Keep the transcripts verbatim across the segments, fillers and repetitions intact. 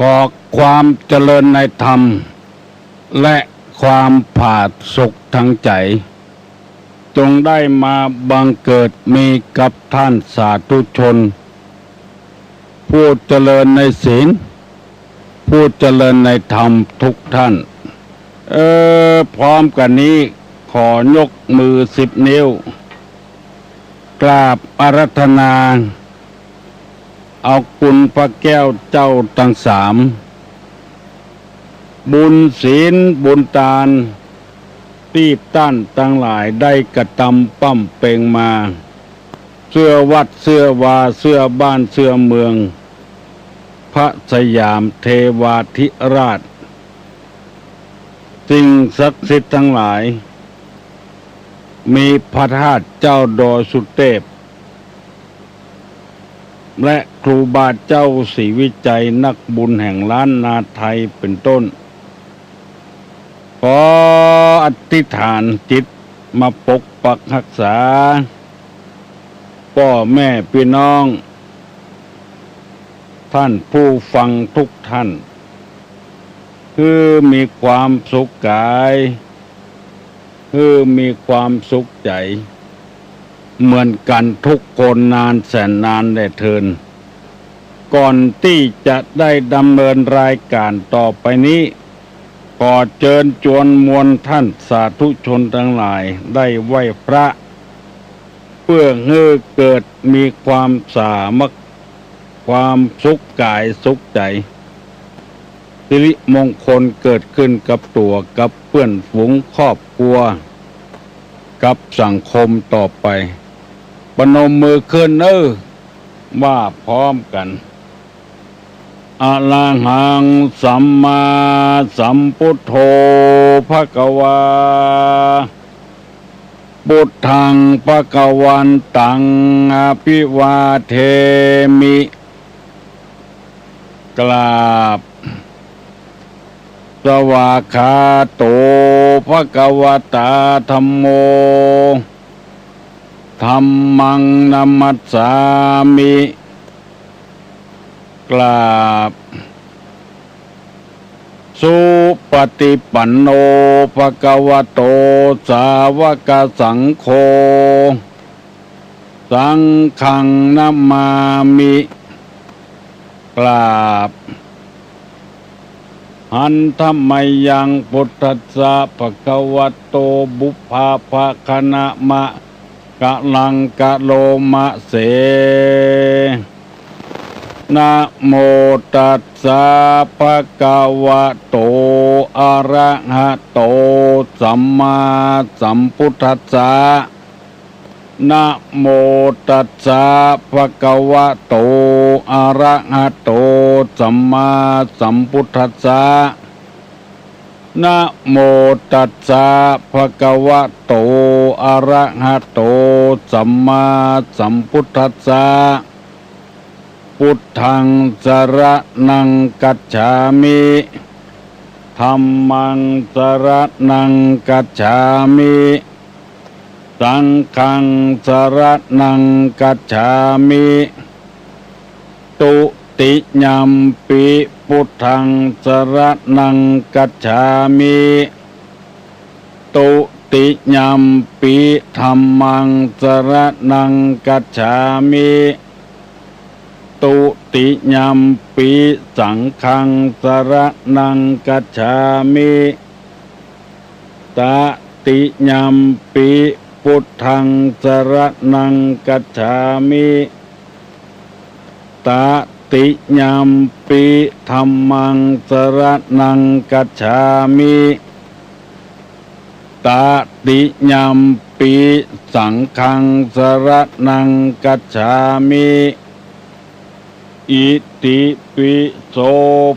ขอความเจริญในธรรม และความผาสุกทางใจ๋ จงได้มาบังเกิดมีกับท่านสาธุชน ผู้เจริญในศีล ผู้เจริญในธรรมทุกท่าน เออ พร้อมกั๋นนี้ ขอยกมือสิบนิ้ว กราบอาราธนา เอาคุณพระแก้วเจ้าตังสาม บุญศีลบุญตาน ตี้ต้านตังหลายได้กระตำบำเพ็งมา เสื้อวัดเสื้อวา เสื้อบ้านเสื้อเมือง พระสยามเทวาธิราช สิ่งศักดิ์สิทธิ์ตังหลาย มีพระธาตุเจ้าดอยสุเตพ และครูบาเจ้าศรีวิชัยนักบุญแห่งล้านนาไทยเป๋นต้น ขออธิษฐานจิตมาปกปักฮักษา ป้อแม่ปี้น้อง ท่านผู้ฟังทุกท่าน หื้อมีความสุขก๋าย หื้อมีความสุขใจ๋ เหมือนกั๋นทุกคนนานแสนนานแลเทิน ก่อนตี้จะได้ดำเนินรายก๋านต่อไปนี้ ขอเจิญจวนมวลท่านสาธุชนตังหลายได้ไหว้พระ เปื้อหื้อเกิดมีความสามัค ความสุขก๋ายสุขใจ๋ สิริมงคลเกิดขึ้นกับตั๋วกับเปื้อนฝูงครอบครัว กับสังคมต่อไป ประนมมือขึ้นเน่อ ว่าพร้อมกั๋น อะระหังสัมมาสัมพุทโธภะคะวา พุทธังภะคะวันตังอะภิวาเทมิ กราบ สวากขาโตภะคะวะตาธัมโม ธัมมังนะมัสสามิ กราบ สุปฏิปันโนภะคะวะโต สาวกสังโฆ สังฆังนะมามิ กราบ หันธะมะยัง พุทธัสสะ ภะคะวะโต ปุพพะภะคะนะมะ กะลังกะโลมะเส นะโมตัสสะ ภะคะวะโต อะระหะโต สัมมาสัมพุทธัสสะ นะโมตัสสะ ภะคะวะโต อะระหะโต สัมมาสัมพุทธัสสะ นะโมตัสสะ ภะคะวะโต อะระหะโต สัมมาสัมพุทธัสสะ พุทธังสะระณังคัจฉามิ ธัมมังสะระณังคัจฉามิ สังฆังสะระณังคัจฉามิ ตุติยัมปิ พุทธังสะระณังคัจฉามิ ตุติยัมปิ ธัมมังสะระณังคัจฉามิ ตุติยัมปิ สังฆังสะระณังคัจฉามิ ตติยัมปิ พุทธังสะระณังคัจฉามิ ตติยัมปิ ธัมมังสะระณังคัจฉามิ ตติยัมปิ สังฆังสะระณังคัจฉามิ อิติปิโส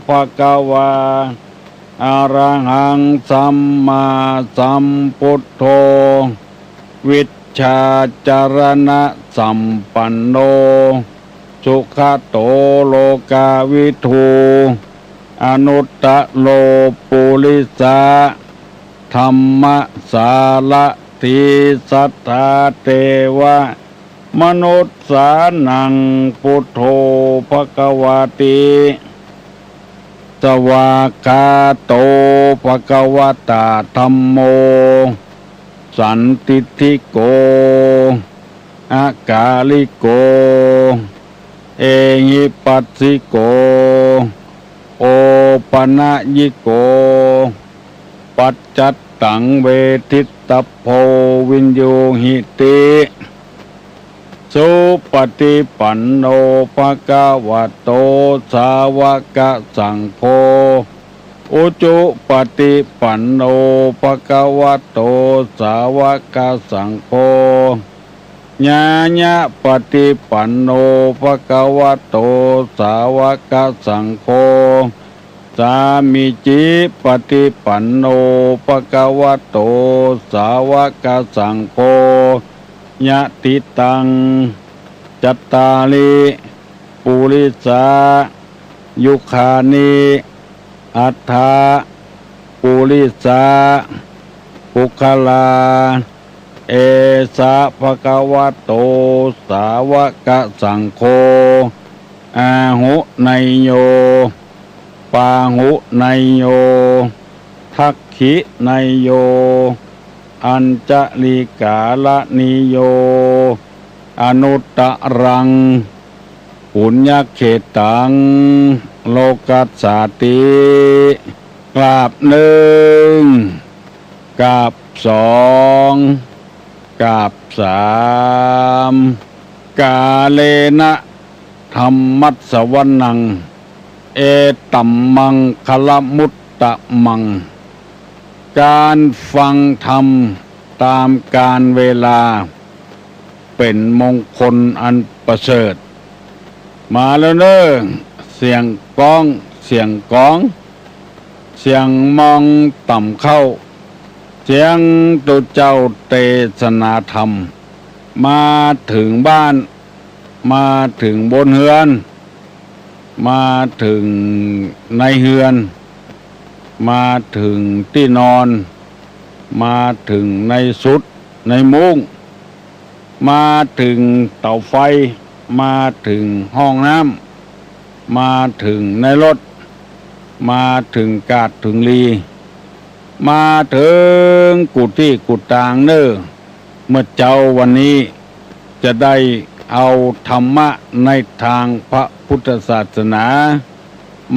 ภะคะวา อะระหังสัมมาสัมพุทโธ วิชชาจะระณะสัมปันโน สุขะโตโลกาวิทู อนุตตะโรปุริสะธัมมะสารถี สัทธาเตวะมนุสสานัง พุทโธภะคะวาติ สวากขาโต ภะคะวะตา ธัมโม สันทิฏฐิโก อะกาลิโก เอหิปัสสิโก โอปะนะยิโก ปัจจัตตัง เวทิตตัพโพ วิญญูหิติ สุปะฏิปันโน ภะคะวะโต สาวะกะสังโฆ อุจุปะฏิปันโน ภะคะวะโต สาวะกะสังโฆ ญาญะปะฏิปันโน ภะคะวะโต สาวะกะสังโฆ สามีจิปะฏิปันโน ภะคะวะโต สาวะกะสังโฆ ยะถิตัง จัตตาริ ปุริสา ยุคานิ อัฏฐะ ปุริสา ปุคคลา เอสะ ภะคะวะโต สาวะกะสังโฆ อาหุเนยโย ปาหุเนยโย ทักขิเนยโย อัญจลิกาละนิโย อนุตตะรัง ปุญญเขตตัง โลกัสสาติ กราบนึ่ง กราบสอง กราบสาม กาเลนะ ธัมมัสสวนัง เอตัมมังคะละมุตตะมัง ก๋านฟังธรรมต๋ามก๋าลเวลา เป๋นมงคลอันประเสริฐ มาแล้วเน่อ เสียงก๊อง เสียงก๋อง เสียงมองต่ำเข้า เสียงตุ๊เจ้าเตสนาธรรม มาเถิงบ้าน มาเถิงบนเฮือน มาเถิงในเฮือน มาเถิงตี้นอน มาเถิงในสุดในมุ้ง มาเถิงเต๋าไฟ มาเถิงห้องน้ำ มาเถิงในรถ มาเถิงกาดเถิงลี มาเถิงกู้ตี้กู้ตางเน่อ เมื่อเจ๊าวันนี้จะได้เอาธรรมะในตางพระพุทธศาสนา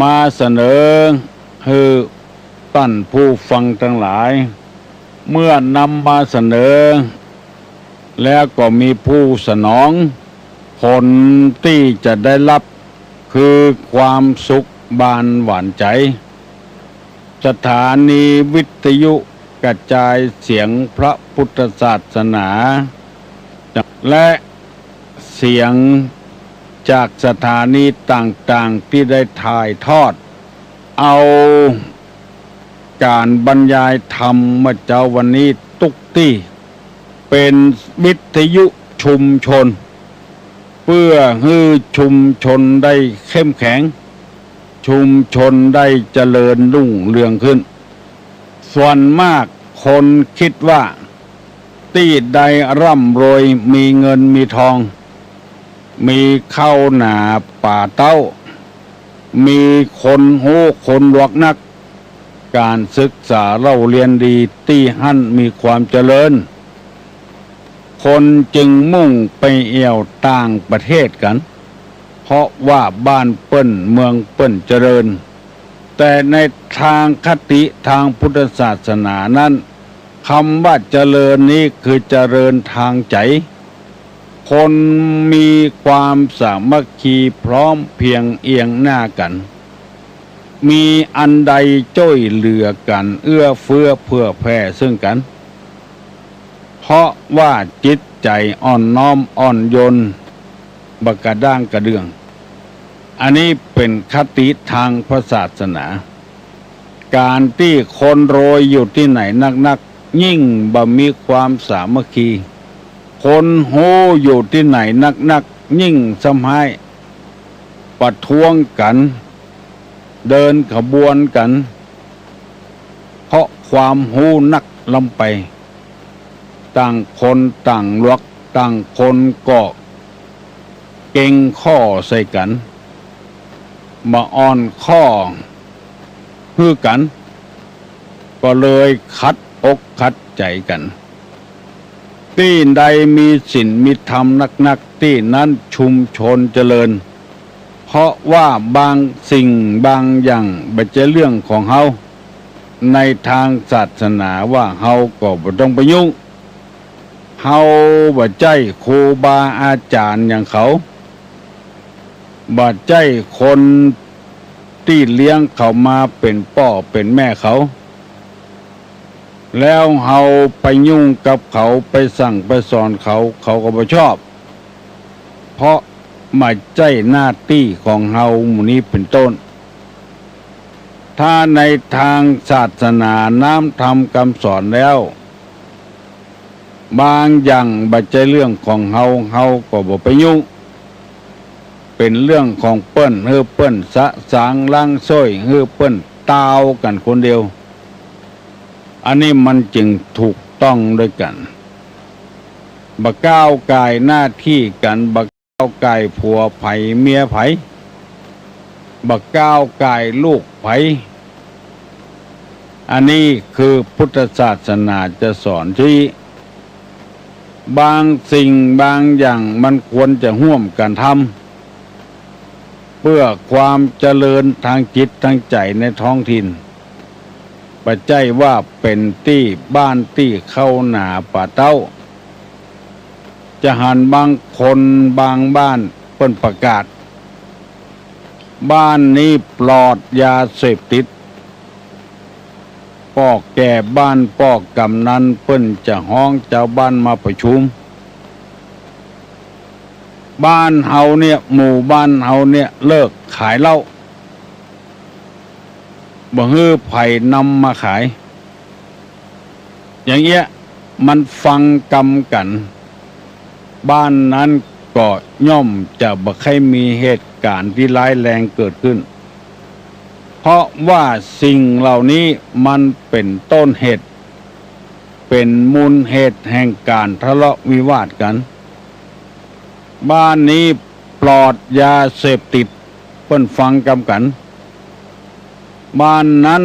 มาเสนอหื้อต้านผู้ฟังตังหลาย เมื่อนำมาเสนอ แล้วก็มีผู้สนอง ผลตี้จะได้ฮับคือความสุขบานหวานใจ๋ สถานีวิทยุกระจายเสียงพระพุทธศาสนา และเสียงจากสถานีต่างๆ ตี้ได้ถ่ายทอด เอาก๋านบรรยายธรรมเมื่อเจ๊าวันนี้ตุ๊กตี้ เป๋นวิทยุชุมชน เปื้อหื้อชุมชนได้เข้มแข็ง ชุมชนได้เจริญรุ่งเรืองขึ้น ส่วนมากคนกึ๊ดว่า ตี้ใดร่ำรวยมีเงินมีทอง มีข้าวหนาป๋าเต๊า มีคนฮู้คนหลวกนัก ก๋านศึกษาเล่าเรียนดีตี้หั้นมีความเจริญ คนจึงมุ่งไปแอ่วต่างประเทศกั๋น เพราะว่าบ้านเปิ้นเมืองเปิ้นเจริญ แต่ในตางคติตางพุทธศาสนานั้น กำว่าเจริญนี้คือเจริญตางใจ๋ คนมีความสามัคคีพร้อมเพียงเอียงหน้ากั๋น มีอันใดจ้วยเหลือกั๋น เอื้อเฟื้อเผื่อแผ่ซึ่งกั๋น เพราะว่าจิตใจ๋อ่อนน้อมอ่อนโยน บ่กระด้างกระเดื่อง อันนี้เป๋นคติตางพระศาสนา ก๋านตี้คนรวยอยู่ตี้ไหนนักๆ ยิ่งบ่มีความสามัคคี คนฮู้อยู่ตี้ไหนนักๆ ยิ่งซ้ำฮ้าย ประท้วงกั๋น เดินขบวนกั๋น เพราะความฮู้นักล้ำไป ต่างคนต่างหลวก ต่างคนก็เก่งข้อใส่กั๋น บ่อ่อนข้อ หื้อกั๋น ก็เลยขัดอกขัดใจ๋กั๋น ตี้ใดมีศีลมีธรรมนักๆ ตี้นั้นชุมชนเจริญ เพราะว่าบางสิ่งบางอย่างบ่ใจ้เรื่องของเฮา ในตางศาสนาว่าเฮาก็บ่ต้องไปยุ่ง เฮาบ่ใจ้ครูบาอาจ๋ารย์อย่างเขา บ่ใจ้คนตี้เลี้ยงเขามาเป๋นป้อเป๋นแม่เขา แล้วเฮาไปยุ่งกับเขา ไปสั่งไปสอนเขา เขาก็บ่ชอบ เพราะบ่ใจ้หน้าตี้ของเฮา หมู่นี้เป๋นต้น ถ้าในตางศาสนาน้ำธรรมกำสอนแล้ว บางอย่างบ่ใจ้เรื่องของเฮา เฮาก็บ่ไปยุ่ง เป๋นเรื่องของเปิ้น หื้อเปิ้นสะสางล้างส้วย หื้อเปิ้นตาวกั๋นคนเดียว อันนี้มันจึงถูกต้องด้วยกั๋น บ่ก้าวก่ายหน้าตี้กั๋น บ่ก้าวก่ายผัวใผเมียใผ บ่ก้าวก่ายลูกใผ อันนี้คือพุทธศาสนาจะสอนตี้ บางสิ่งบางอย่างมันควรจะฮ่วมกั๋นทำ เปื้อความเจริญตางจิตตางใจ๋ในท้องถิ่น บ่ใจ้ว่าเป๋นตี้บ้านตี้เข้าหนาป่าเต๊า จะหันบางคนบางบ้านเปิ้นประกาศ บ้านนี้ปลอดยาเสพติด ป้อแก่บ้านป้อกำนันเปิ้นจะฮ้องจาวบ้านมาประชุม บ้านเฮาเนี่ย หมู่บ้านเฮาเนี่ยเลิกขายเหล้า บ่หื้อใผนำมาขาย อย่างเอี้ย มันฟังกำกั๋น บ้านนั้นก็ย่อมจะบ่ใค่มีเหตุก๋ารณ์ตี้ร้ายแรงเกิดขึ้น เพราะว่าสิ่งเหล่านี้มันเป๋นต้นเหตุ เป๋นมูลเหตุแห่งก๋ารทะเลาะวิวาทกั๋น บ้านนี้ปลอดยาเสพติด เปิ้นฟังกำกั๋น บ้านนั้น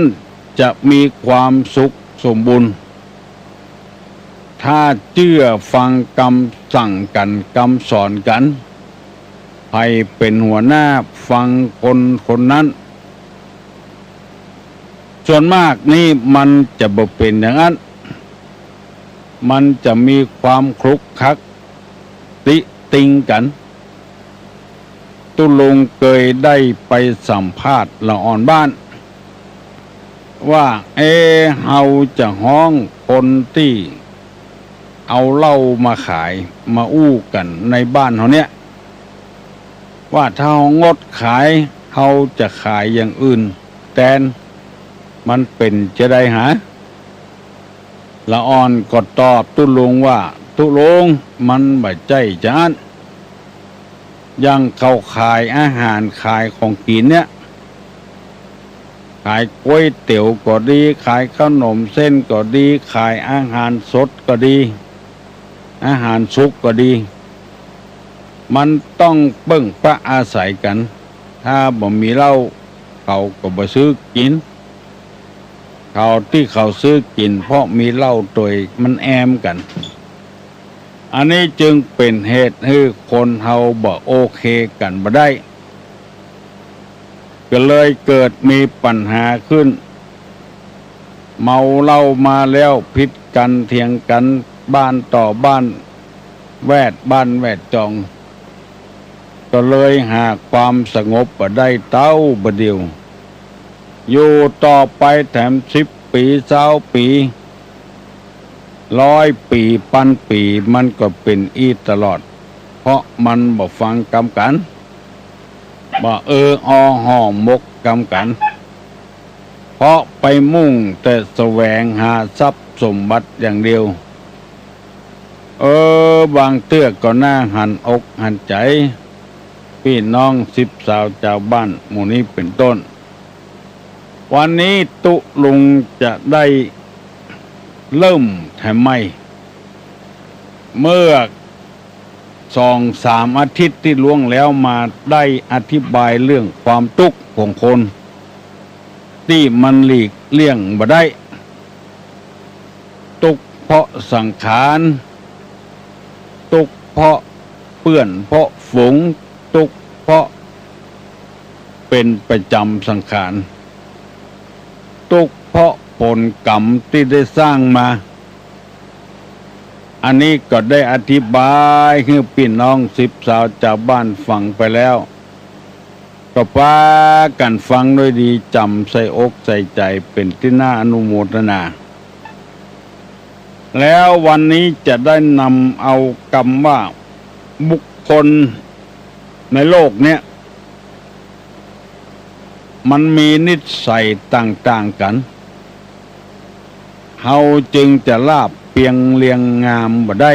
จะมีความสุขสมบูรณ์ ถ้าเจื้อฟังกำสั่งกั๋น กำสอนกั๋น ใผเป๋นหัวหน้าฟังคนคนนั้น ส่วนมากนี่มันจะบ่เป๋นอย่างนั้น มันจะมีความคลุกคลัก ติติงกั๋น ตุ๊ลุงเกยได้ไปสัมภาษณ์ละอ่อนบ้าน ว่า เอ๊ะ เฮาจะฮ้องคนตี้เอาเหล้ามาขาย มาอู้กั๋นในบ้านเฮาเนี่ย ว่าถ้าเฮางดขาย เฮาจะขายอย่างอื่นแตน มันเป๋นจาใดหา ละอ่อนก็ตอบตุ๊ลุงว่า ตุ๊ลุง มันบ่ใจ้จาอั้น อย่างเขาขายอาหารขายของกิ๋นเนี่ย ขายก๋วยเตี๋ยวก็ดี ขายขนมเส้นก็ดี ขายอาหารสดก็ดี อาหารสุกก็ดี มันต้องเปิ้งปะอาศัยกั๋น ถ้าบ่มีเหล้า เขาก็บ่ซื้อกิ๋น เขาตี้เขาซื้อกิ๋นเพราะมีเหล้าตวยมันแอมกั๋น อันนี้จึงเป๋นเหตุหื้อคนเฮาบ่โอเคกั๋นบ่ได้ ก็เลยเกิดมีปัญหาขึ้น เมาเหล้ามาแล้วผิดกั๋นเถียงกั๋นบ้านต่อบ้าน แวดบ้านแวดจอง ก็เลยหาความสงบบ่ได้เต้าบ่าเดี่ยว อยู่ต่อไปแถมสิบปี๋ ซาวปี๋ ร้อยปี๋ ปันปี๋ มันก็เป๋นอี้ตลอด เพราะมันบ่ฟังกำกั๋น บ่เออออห่อหมกกำกั๋น เพราะไปมุ่งแต่แสวงหาทรัพย์สมบัติอย่างเดียว เออ บางเตื้อก็น่าหันอกหันใจ๋ ปี้น้องสิบสาวจาวบ้านหมู่นี้เป๋นต้น วันนี้ตุ๊ลุงจะได้เริ่มแถมใหม่ เมื่อสองสามอาทิตย์ตี้ล่วงแล้วมาได้อธิบายเรื่องความตุ๊กข์ของคน ตี้มันหลีกเลี่ยงบ่ได้ ตุ๊กข์เพราะสังขาร ตุ๊กข์เพราะเปื้อนเพราะฝูง ตุ๊กข์เพราะเป๋นประจ๋ำสังขาร ตุ๊กข์เพราะผลกรรมตี้ได้สร้างมา อันนี้ก็ได้อธิบายหื้อปี้น้องสิบสาวจาวบ้านฟังไปแล้ว ก็ปากั๋นฟังโดยดี จ๋ำใส่อกใส่ใจ๋ เป๋นตี้น่าอนุโมทนา แล้ววันนี้จะได้นำเอากำว่าบุคคลในโลกเนี้ย มันมีนิสัยต่างๆ กั๋น เฮาจึงจะลาบเปียงเรียงงามบ่ได้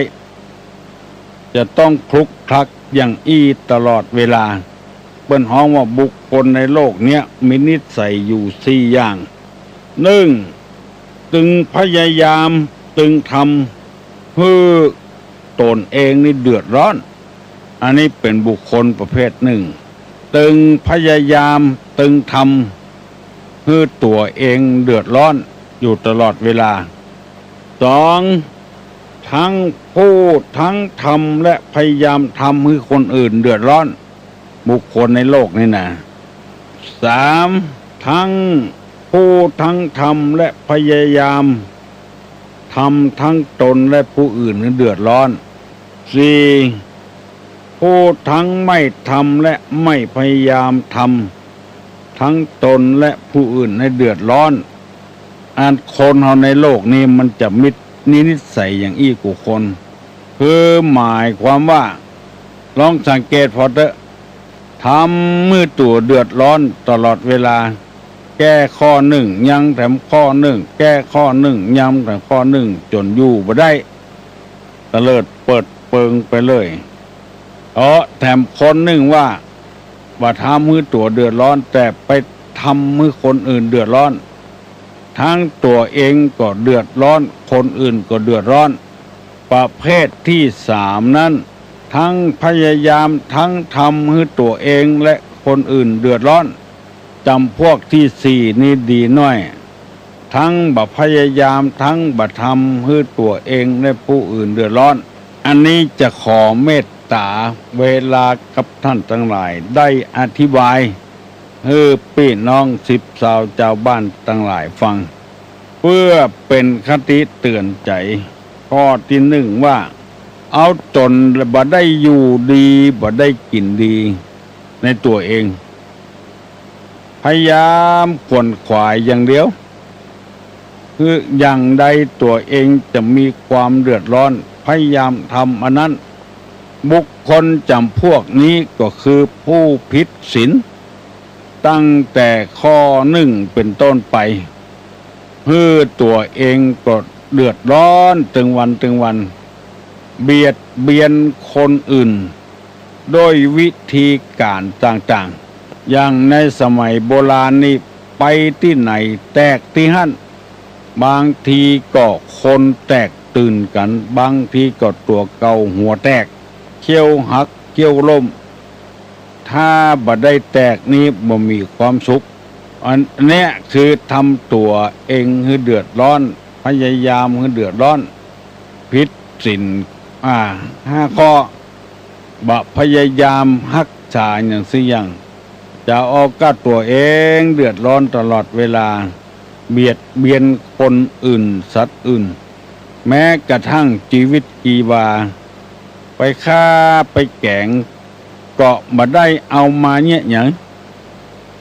จะต้องคลุกคลักอย่างอี้ตลอดเวลา เปิ้นฮ้องว่าบุคคลในโลกเนี้ยมีนิสัยอยู่สี่อย่าง นึ่ง ตึงพยายาม ตึงทำหื้อตนเองนี่เดือดร้อน อันนี้เป๋นบุคคลประเภทนึ่ง ตึงพยายาม ตึงทำหื้อตั๋วเองเดือดร้อนอยู่ตลอดเวลา สอง ทั้งพูด ทั้งทำ และพยายามทำหื้อคนอื่นเดือดร้อน บุคคลในโลกนี้นะ สาม ทั้งพูด ทั้งทำ และพยายามทำทั้งตนและผู้อื่นหื้อเดือดร้อน สี่ พูดทั้งไม่ทำ และไม่พยายามทำทั้งตนและผู้อื่นให้เดือดร้อน อันคนเฮาในโลกนี้มันจะมีนิสัยอย่างอี้กู้คน คือหมายความว่า ลองสังเกตผ่อเต๊อะ ทำหื้อตั๋วเดือดร้อนตลอดเวลา แก้ข้อนึ่งยังแถมข้อนึ่ง แก้ข้อนึ่งยังแถมข้อนึ่ง จ๋นอยู่บ่ได้ เตลิดเปิดเปิงไปเลย เออ แถมคนนึ่งว่า บ่ทำหื้อตั๋วเดือดร้อน แต่ไปทำหื้อคนอื่นเดือดร้อน ทั้งตั๋วเองก็เดือดร้อน คนอื่นก็เดือดร้อน ประเภทตี้สามนั้น ทั้งพยายาม ทั้งทำหื้อตั๋วเองและคนอื่นเดือดร้อน จ๋ำพวกตี้สี่นี้ดีน้อย ทั้งบ่พยายาม ทั้งบ่ทำหื้อตั๋วเองและผู้อื่นเดือดร้อน อันนี้จะขอเมตต๋าเวลากับต้านตังหลายได้อธิบาย หื้อปี้น้องสิบสาวจาวบ้านตังหลายฟัง เปื้อเป๋นคติเตื๋อนใจ๋ ข้อตี้นึ่งว่า เอาจ๋นบ่ได้อยู่ดี บ่ได้กิ๋นดีในตั๋วเอง พยายามขวนขวายอย่างเดียว คืออย่างใดตั๋วเองจะมีความเดือดร้อน พยายามทำอันนั้น บุคคลจ๋ำพวกนี้ก็คือผู้ผิดศีล ตั้งแต่ข้อนึ่งเป๋นต้นไป หื้อตั๋วเองก็เดือดร้อนตึงวันตึงวัน เบียดเบียนคนอื่น ด้วยวิธีก๋านต่างๆ อย่างในสมัยโบราณนี่ ไปตี้ไหนแตกตี้หั้น บางทีก็คนแตกตื่นกั๋น บางทีก็ตั๋วเก่าหัวแตก เขี้ยวหัก เขี้ยวล่ม ถ้าบ่ได้แตกนี่บ่มีความสุข อันเนี้ยคือทำตั๋วเองหื้อเดือดร้อน พยายามหื้อเดือดร้อน ผิดศีล อ่า ห้าข้อ บ่พยายามฮักษาอย่างสักอย่าง จะเอาก้าตั๋วเองเดือดร้อนตลอดเวลา เบียดเบียนคนอื่น สัตว์อื่น แม้กระทั่งจีวิตจีวา ไปฆ่าไปแก๋ง ก็บ่ได้เอามาเยียะหยัง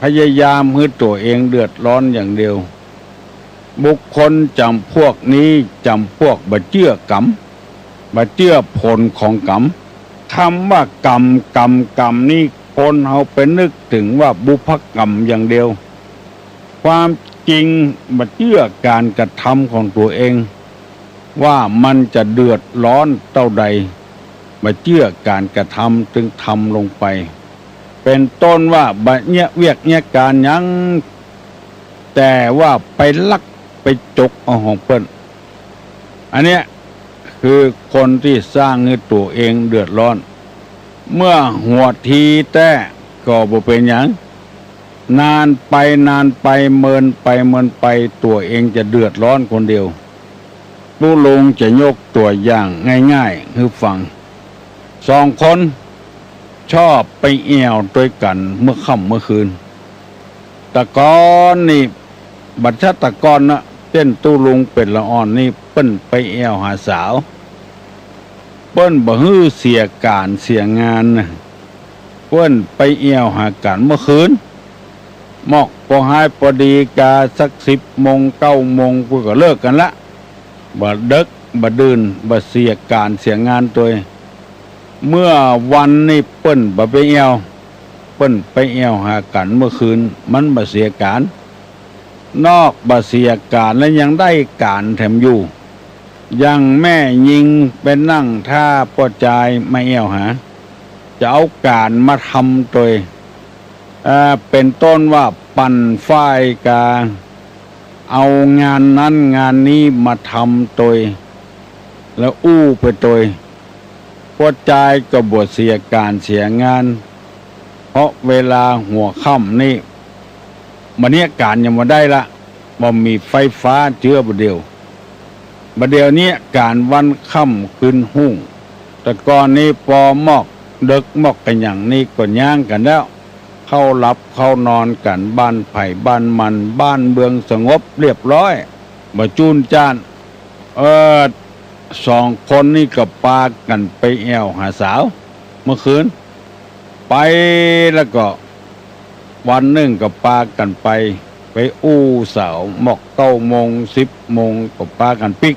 พยายามหื้อตั๋วเองเดือดร้อนอย่างเดียว บุคคลจ๋ำพวกนี้จ๋ำพวกบ่เจื้อกรรม บ่เจื้อผลของกรรม กำว่ากรรม กรรม กรรมนี้คนเฮาไปนึกเถิงว่าบุพกรรมอย่างเดียว ความจริงบ่เจื้อก๋านกระทำของตั๋วเอง ว่ามันจะเดือดร้อนเต้าใด บ่เจื้อก๋านกระทำจึงทำลงไป เป๋นต้นว่าบ่เยียะเวียกเยียะก๋านหยัง แต่ว่าไปลักไปจกเอาของเปิ้น อันเนี้ยคือคนตี้สร้างหื้อตั๋วเองเดือดร้อน เมื่อหัวทีแต๊ก็บ่เป๋นหยัง นานไปนานไป เมินไปเมินไป ตั๋วเองจะเดือดร้อนคนเดียว ตุ๊ลุงจะยกตั๋วอย่างง่ายๆ หื้อฟัง สองคนชอบไปแอ่วตวยกั๋นเมื่อค่ำเมื่อคืน แต่ก่อนนี่ บ่ใจ้แต่ก่อนนะ เจ้นตุ๊ลุงเป๋นละอ่อนนี่ เปิ้นไปแอ่วหาสาว เปิ้นบ่หื้อเสียก๋านเสียงานนะ เปิ้นไปแอ่วหากั๋นเมื่อคืน มอกปอฮ้ายปอดีกาสักสิบโมง เก้าโมง เปิ้นก็เลิกกั๋นละ บ่เดิ็ก บ่ดื่น บ่เสียก๋านเสียงานตวย เมื่อวันนี่เปิ้นบ่ไปแอ่ว เปิ้นไปแอ่วหากั๋นเมื่อคืน มันบ่เสียก๋าน นอกบ่เสียก๋านแล้วยังได้ก๋านแถมอยู่ อย่างแม่ญิงไปนั่งท่าป้อจายมาแอ่วหา จะเอาก๋านมาทำตวย เอ่อ เป๋นต้นว่าปั่นฝ้ายกา เอางานนั้นงานนี้มาทำตวย แล้วอู้ไปตวย ป้อจายก็บ่เสียก๋านเสียงาน เพราะเวลาหัวค่ำนี่ บ่าเนี้ยก๋านยังบ่ได้ละ บ่มีไฟฟ้าเจื้อบ่าเดี่ยว บ่าเดี่ยวเนี้ยก๋านวันค่ำคืนฮุ่ง แต่ก่อนนี้ปอมอกเดิ็กมอกกะหยังนี่ก็ย้างกั๋นแล้ว เข้าหลับเข้านอนกั๋นบ้านใผบ้านมัน บ้านเมืองสงบเรียบร้อย บ่จู้นจ้าน เออ สองคนนี่ก็ปากั๋นไปแอ่วหาสาว เมื่อคืน ไปแล้วก็ วันนึ่งก็ปากั๋นไป ไปอู้สาว มอกเก้าโมง สิบโมง ก็ปากั๋นปิ๊ก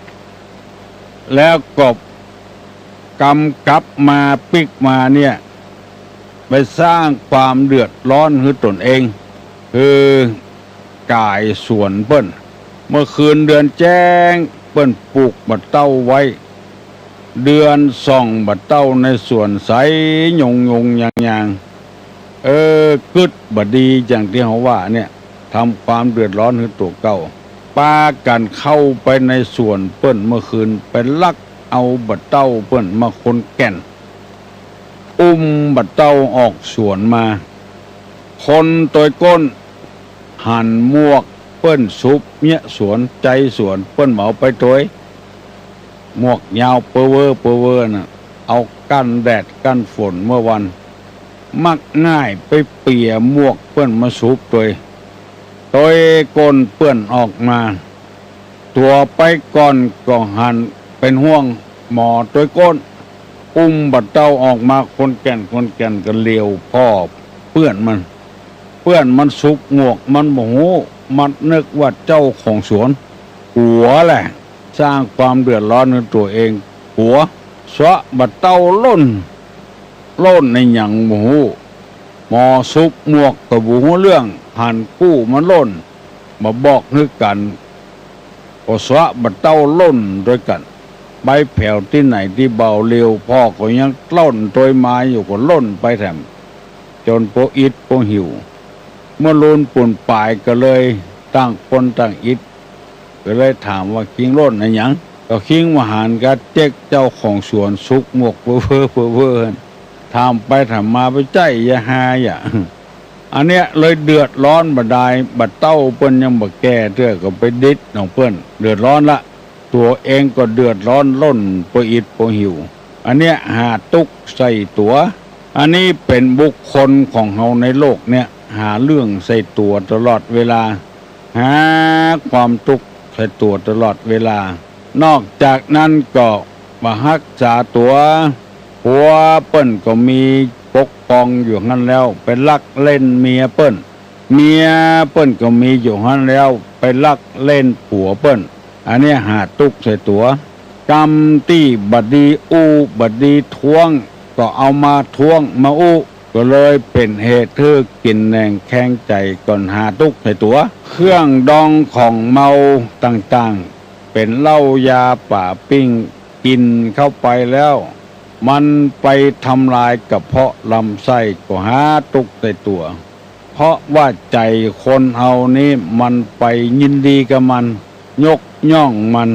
แล้วก็กำกลับมาปิ๊กมาเนี่ย ไปสร้างความเดือดร้อนหื้อตนเอง คือก๋ายสวนเปิ้น เมื่อคืนเดือนแจ้ง เปิ้นปลูกบ่าเต้าไว้ เดือนส่องบ่าเต้าในสวนใสยงยงยางยาง เออ กึ๊ดบ่ดีอย่างตี้เฮาว่าเนี่ย ทำความเดือดร้อนหื้อตั๋วเก่า ปากั๋นเข้าไปในสวนเปิ้นเมื่อคืน ไปลักเอาบ่าเต้าเปิ้นมาคนแก่น อุ้มบ่าเต้าออกสวนมา คนตวยก้น หันหมวกเปิ้นสุบเยียะสวน ใจ๊สวน เปิ้นบ่เอาไปตวย หมวกยาวเปอเว่อเปอเว่อน่ะ เอากั้นแดดกั้นฝนเมื่อวัน มักง่ายไปเปียหมวกเปิ้นมาสุบตวย ตวยก้นเปื้อนออกมา ตั๋วไปก่อนก็หันเป๋นห่วงหมอตวยก้น อุ้มบ่าเต้าออกมาคนแก่น คนแก่นก็เหลียวผ่อเปื้อนมัน เปื้อนมันสุบหมวกมันบ่ฮู้ มันนึกว่าเจ้าของสวน กั๋วแหละ สร้างความเดือดร้อนหื้อตั๋วเอง กั๋ว เซาะบ่าเต้าล่น ล่นอะหยังบ่ฮู้ หมอสุบหมวกก็บ่ฮู้เรื่อง หันกู้มันล่น บ่บอกหื้อกั๋น ก็เซาะบ่าเต้าล่นตวยกั๋น ไปแผวตี้ไหนตี้เบา เหลียวผ่อก็ยังล่นตวยมาอยู่ ก็ล่นไปแถม จ๋นปออิดปอหิว เมื่อลูนปูนป๋ายก็เลยต่างคนต่างอิด ก็เลยถามว่า "คิงล่นอะหยัง" ก็คิงว่าหันกาเจ๊กเจ้าของสวนสุบหมวกเปอเว่อเปอเว่อ ถามไปถามมาไปใจ้ยาฮาอย่า อันเนี้ยเลยเดือดร้อนบ่าดาย บ่าเต้าเปิ้นยังบ่แก่เตื้อ ก็ไปดิดของเปิ้น เดือดร้อนละ ตั๋วเองก็เดือดร้อนล่นปออิดปอหิว อันเนี้ยหาตุ๊กข์ใส่ตั๋ว อันนี้เป๋นบุคคลของเฮาในโลกเนี้ย หาเรื่องใส่ตั๋วตลอดเวลา หาความตุ๊กข์ใส่ตั๋วตลอดเวลา นอกจากนั้นก็บ่ฮักษาตั๋ว ผัวเปิ้นก็มีปกครองอยู่หั้นแล้ว ไปลักเล่นเมียเปิ้น เมียเปิ้นก็มีอยู่หั้นแล้ว ไปลักเล่นผัวเปิ้น อันเนี้ยหาตุ๊กข์ใส่ตั๋ว กำตี้บ่ดีอู้บ่ดีท้วง ก็เอามาท้วงมาอู้ ก็เลยเป๋นเหตุหื้อกิ๋นแหนงแคลงใจ๋ ก่อนหาตุ๊กข์ใส่ตั๋ว เครื่องดองของเมาต่างๆ เป๋นเหล้ายาป๋าปิ้ง กิ๋นเข้าไปแล้ว มันไปทำลายกระเพาะลำไส้ ก็หาตุ๊กข์ใส่ตั๋ว เพราะว่าใจ๋คนเฮานี้มันไปยินดีกับมัน ยกย่องมัน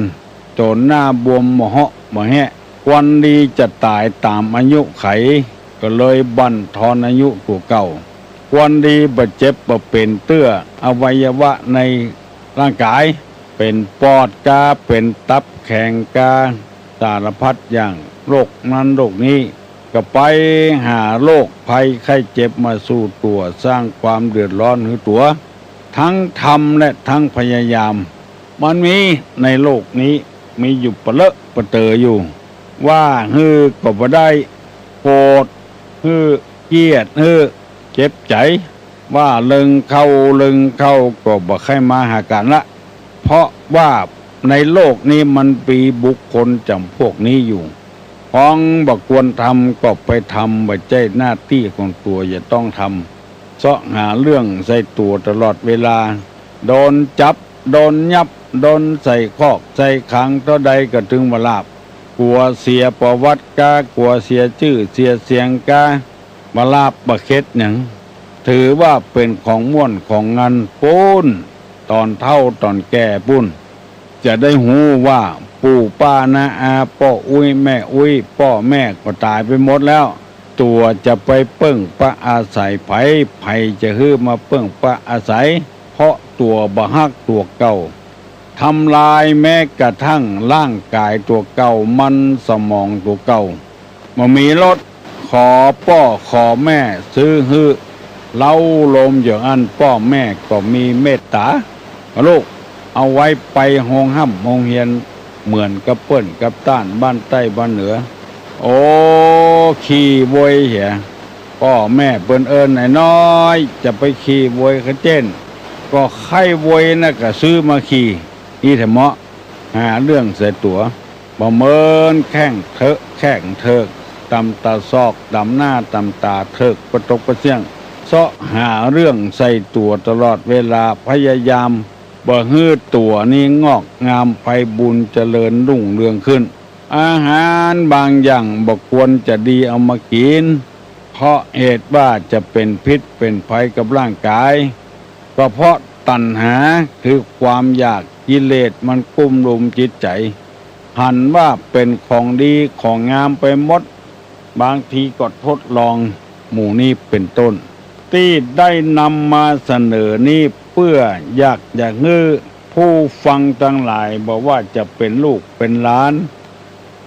จ๋นหน้าบวมบ่าเหาะบ่าแฮะ ควันดีจะต๋ายต๋ามอายุไข ก็เลยบั่นทอนอายุตั๋วเก่า ควรดีบ่เจ็บบ่เป๋นเตื้ออวัยวะในร่างก๋าย เป๋นปอดกา เป๋นตับแข็งกา สารพัดอย่าง โรคนั้นโรคนี้ ก็ไปหาโรคภัยไข้เจ็บมาสู่ตั๋ว สร้างความเดือดร้อนหื้อตั๋ว ตึงทำและตึงพยายาม มันมีในโลกนี้ มีอยู่ปะเลอะปะเต๋ออยู่ ว่าหื้อก็บ่ได้ โกรธหื้อ เกลียดหื้อ เจ็บใจ๋ ว่าเลิงเข้าเลิงเข้าก็บ่ใค่มาหากั๋นละ เพราะว่าในโลกนี้มันมีบุคคลจ๋ำพวกนี้อยู่ ของบ่ควรทำก็ไปทำ บ่ใจ้หน้าตี้ของตั๋วจะต้องทำ เซาะหาเรื่องใส่ตั๋วตลอดเวลา โดนจับ โดนยับ โดนใส่คอกใส่ขังเต้าใดก็ตึงบ่หลาบ กั๋วเสียประวัติกา กั๋วเสียจื้อเสียเสียงกา บ่หลาบบ่เข็ดหยัง ถือว่าเป๋นของม่วนของงันปู้น ต๋อนเฒ่าต๋อนแก่ปู้น จะได้ฮู้ว่าปู่ป้าน้าอา ป้ออุ๊ยแม่อุ๊ย ป้อแม่ก็ต๋ายไปหมดแล้ว ตั๋วจะไปเปิ้งปะอาศัยใผ ใผจะหื้อมาเปิ้งปะอาศัย เพราะตั๋วบ่ฮักตั๋วเก่า ทำลายแม้กระทั่งร่างก๋ายตั๋วเก่า มันสมองตั๋วเก่า บ่มีรถ ขอป้อขอแม่ซื้อหื้อ เล้าโลมอย่างอั้น ป้อแม่ก็มีเมตต๋า ลูก เอาไว้ไปโฮงฮ่ำโฮงเฮียน เหมือนกับเปิ้นกับต้านบ้านใต้บ้านเหนือ โอ้ ขี่โวยเหีย ป้อแม่เปิ้นเอิ้น ไอ้น้อย จะไปขี่โวยกะเจ๊น ก็ใค่โวยน่ะก็ซื้อมาขี่ อี้แถมเหมาะ หาเรื่องใส่ตั๋ว บ่เมินแข้งเถิกแข้งเถิก ต๋ำต๋าซอก ต๋ำหน้าต๋ำต๋าเถิก ปะตกปะเสี้ยง เซาะหาเรื่องใส่ตั๋วตลอดเวลา พยายามบ่หื้อตั๋วนี้งอกงามไพบูลย์เจริญรุ่งเรืองขึ้น อาหารบางอย่างบ่ควรจะดีเอามากิ๋น เพราะเหตุว่าจะเป๋นพิษเป๋นภัยกับร่างก๋าย ก็เพราะตัณหาคือความอยาก กิเลสมันกุ้มรุมจิตใจ๋ หันว่าเป๋นของดีของงามไปหมด บางทีก็ทดลอง หมู่นี้เป๋นต้น ตี้ได้นำมาเสนอนี้เปื้ออยากจะหื้อผู้ฟังตังหลาย บ่ว่าจะเป๋นลูกเป๋นหลาน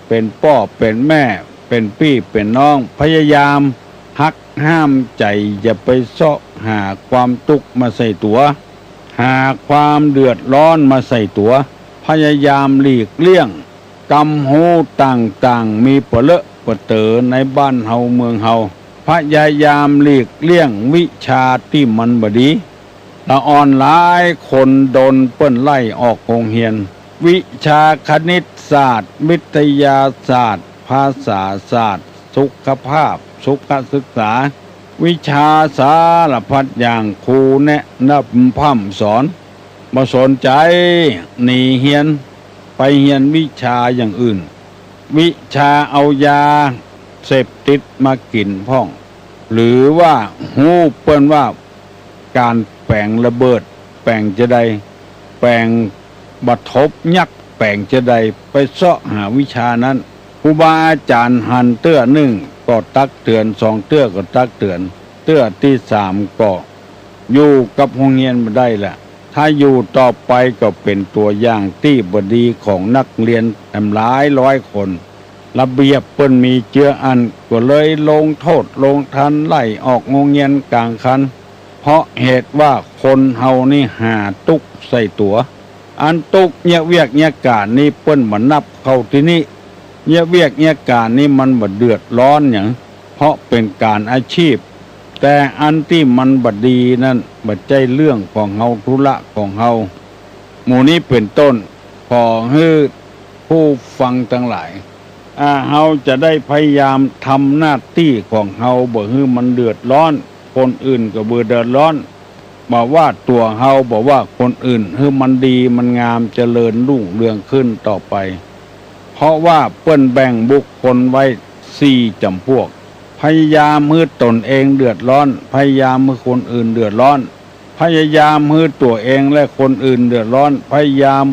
เป๋นป้อเป๋นแม่ เป๋นปี้เป๋นน้อง พยายามหักห้ามใจ๋ อย่าไปเซาะหาความตุ๊กข์มาใส่ตั๋ว หาความเดือดร้อนมาใส่ตั๋ว พยายามหลีกเลี่ยง กำฮู้ต่างๆ มีปะเลอะปะเต๋อในบ้านเฮาเมืองเฮา พยายามหลีกเลี่ยงวิชาตี้มันบ่ดี ละอ่อนหลายคนโดนเปิ้นไล่ออกโฮงเฮียน วิชาคณิตศาสตร์ วิทยาศาสตร์ ภาษาศาสตร์ สุขภาพ สุขศึกษา วิชาสารพัดอย่าง ครูแนะนำพร่ำสอน บ่สนใจ๋ หนีเฮียน ไปเฮียนวิชาอย่างอื่น วิชาเอายาเสพติดมากิ๋นพ่อง หรือว่าฮู้เปิ้นว่าก๋านแป๋งระเบิด แป๋งจาใด แป๋งบะทบยักษ์ แป๋งจาใด ไปเซาะหาวิชานั้น ครูบาอาจ๋ารย์หันเตื้อนึ่งก็ตักเตื๋อน สองเตื้อก็ตักเตื๋อน เตื้อตี้สามก็อยู่กับโฮงเฮียนบ่ได้ละ ถ้าอยู่ต่อไปก็เป๋นตั๋วอย่างตี้บ่ดีของนักเฮียนแหมหลายร้อยคน ระเบียบเปิ้นมีเจื้ออั้น ก็เลยลงโต้ษลงทัณฑ์ไล่ออกโฮงเฮียนก๋างคัน เพราะเหตุว่าคนเฮานี้หาตุ๊กข์ใส่ตั๋ว อันตุ๊กข์เยียะเวียกเยียะก๋านนี้เปิ้นบ่นับเข้าตี้นี้ เยียะเวียกเยียะก๋านนี้มันบ่เดือดร้อนหยัง เพราะเป๋นก๋านอาชีพ แต่อันตี้มันบ่ดีนั้นบ่ใจ้เรื่องของเฮา ธุระของเฮา หมู่นี้เป๋นต้น ขอหื้อผู้ฟังตังหลาย อ่า เฮาจะได้พยายามทำหน้าตี้ของเฮาบ่หื้อมันเดือดร้อน คนอื่นก็บ่เดือดร้อน บ่ว่าตั๋วเฮา บ่ว่าคนอื่น หื้อมันดีมันงามเจริญรุ่งเรืองขึ้นต่อไป เพราะว่าเปิ้นแบ่งบุคคลไว้สี่จ๋ำพวก พยายามหื้อตนเองเดือดร้อน พยายามหื้อคนอื่นเดือดร้อน พยายามหื้อตั๋วเองและคนอื่นเดือดร้อน พยายาม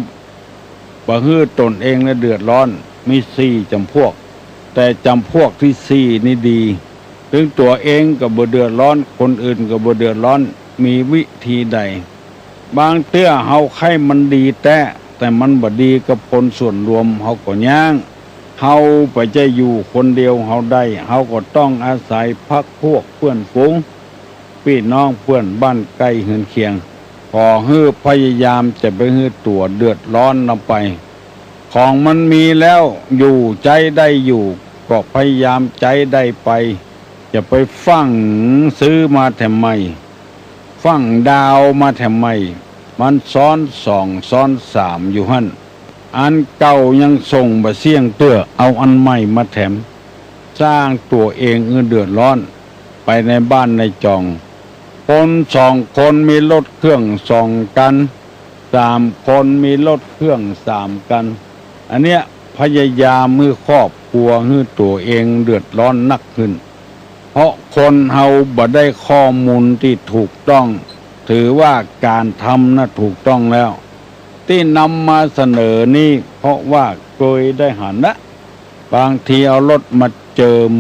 บ่หื้อตนเองและเดือดร้อน มีสี่จ๋ำพวก แต่จ๋ำพวกตี้สี่นี้ดี ตึงตั๋วเองก็บ่เดือดร้อน คนอื่นก็บ่เดือดร้อน มีวิธีใด บางเตื้อเฮาใค่มันดีแต๊ แต่มันบ่ดีกับคนส่วนรวม เฮาก็ย้าง เฮาบ่ใจ้อยู่คนเดียวเฮาได้ เฮาก็ต้องอาศัยพรรคพวกเปื้อนฝูง ปี้น้องเปื้อนบ้านใก้เฮือนเคียง ขอหื้อพยายามจะไปหื้อตั๋วเดือดร้อนนำไป ของมันมีแล้วอยู่ใจ๊ได้อยู่ ก็พยายามใจ๊ได้ไป จะไปฟั่งซื้อมาแถมใหม่ ฟั่งดาวมาแถมใหม่ มันซ้อนสองซ้อนสามอยู่หั้น อันเก่ายังส่งบ่เสี้ยงเตื้อ เอาอันใหม่มาแถม สร้างตั๋วเองหื้อเดือดร้อน ไปในบ้านในจอง คนสองคนมีรถเครื่องสองคัน สามคนมีรถเครื่องสามคัน อันเนี้ยพยายามหื้อครอบครัวหื้อตั๋วเองเดือดร้อนนักขึ้น เพราะคนเฮาบ่ได้ข้อมูลตี้ถูกต้อง ถือว่าก๋านทำน่ะถูกต้องแล้ว ตี้นำมาเสนอนี้ เพราะว่าเกยได้หันละ บางทีเอารถมาเจิม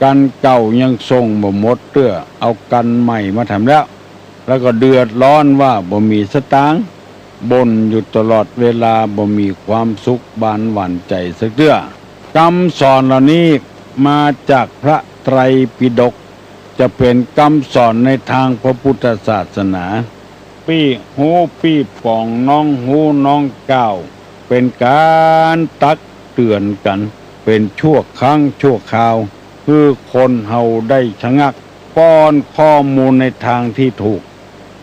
คันเก่ายังส่งบ่หมดเตื้อ เอาคันใหม่มาแถมแล้ว แล้วก็เดือดร้อนว่าบ่มีสตางค์ บ่นอยู่ตลอดเวลา บ่มีความสุขบานหวานใจ๋สักเตื้อ กำสอนเหล่านี้มาจากพระไตรปิฎก จะเป๋นกำสอนในตางพระพุทธศาสนา ปี้ฮู้ปี้ป๋อง น้องฮู้น้องกล่าว เป๋นก๋านตักเตื๋อนกั๋น เป๋นชั่วครั้งชั่วคราว หื้อคนเฮาได้ชะงัก ป้อนข้อมูลในตางตี้ถูก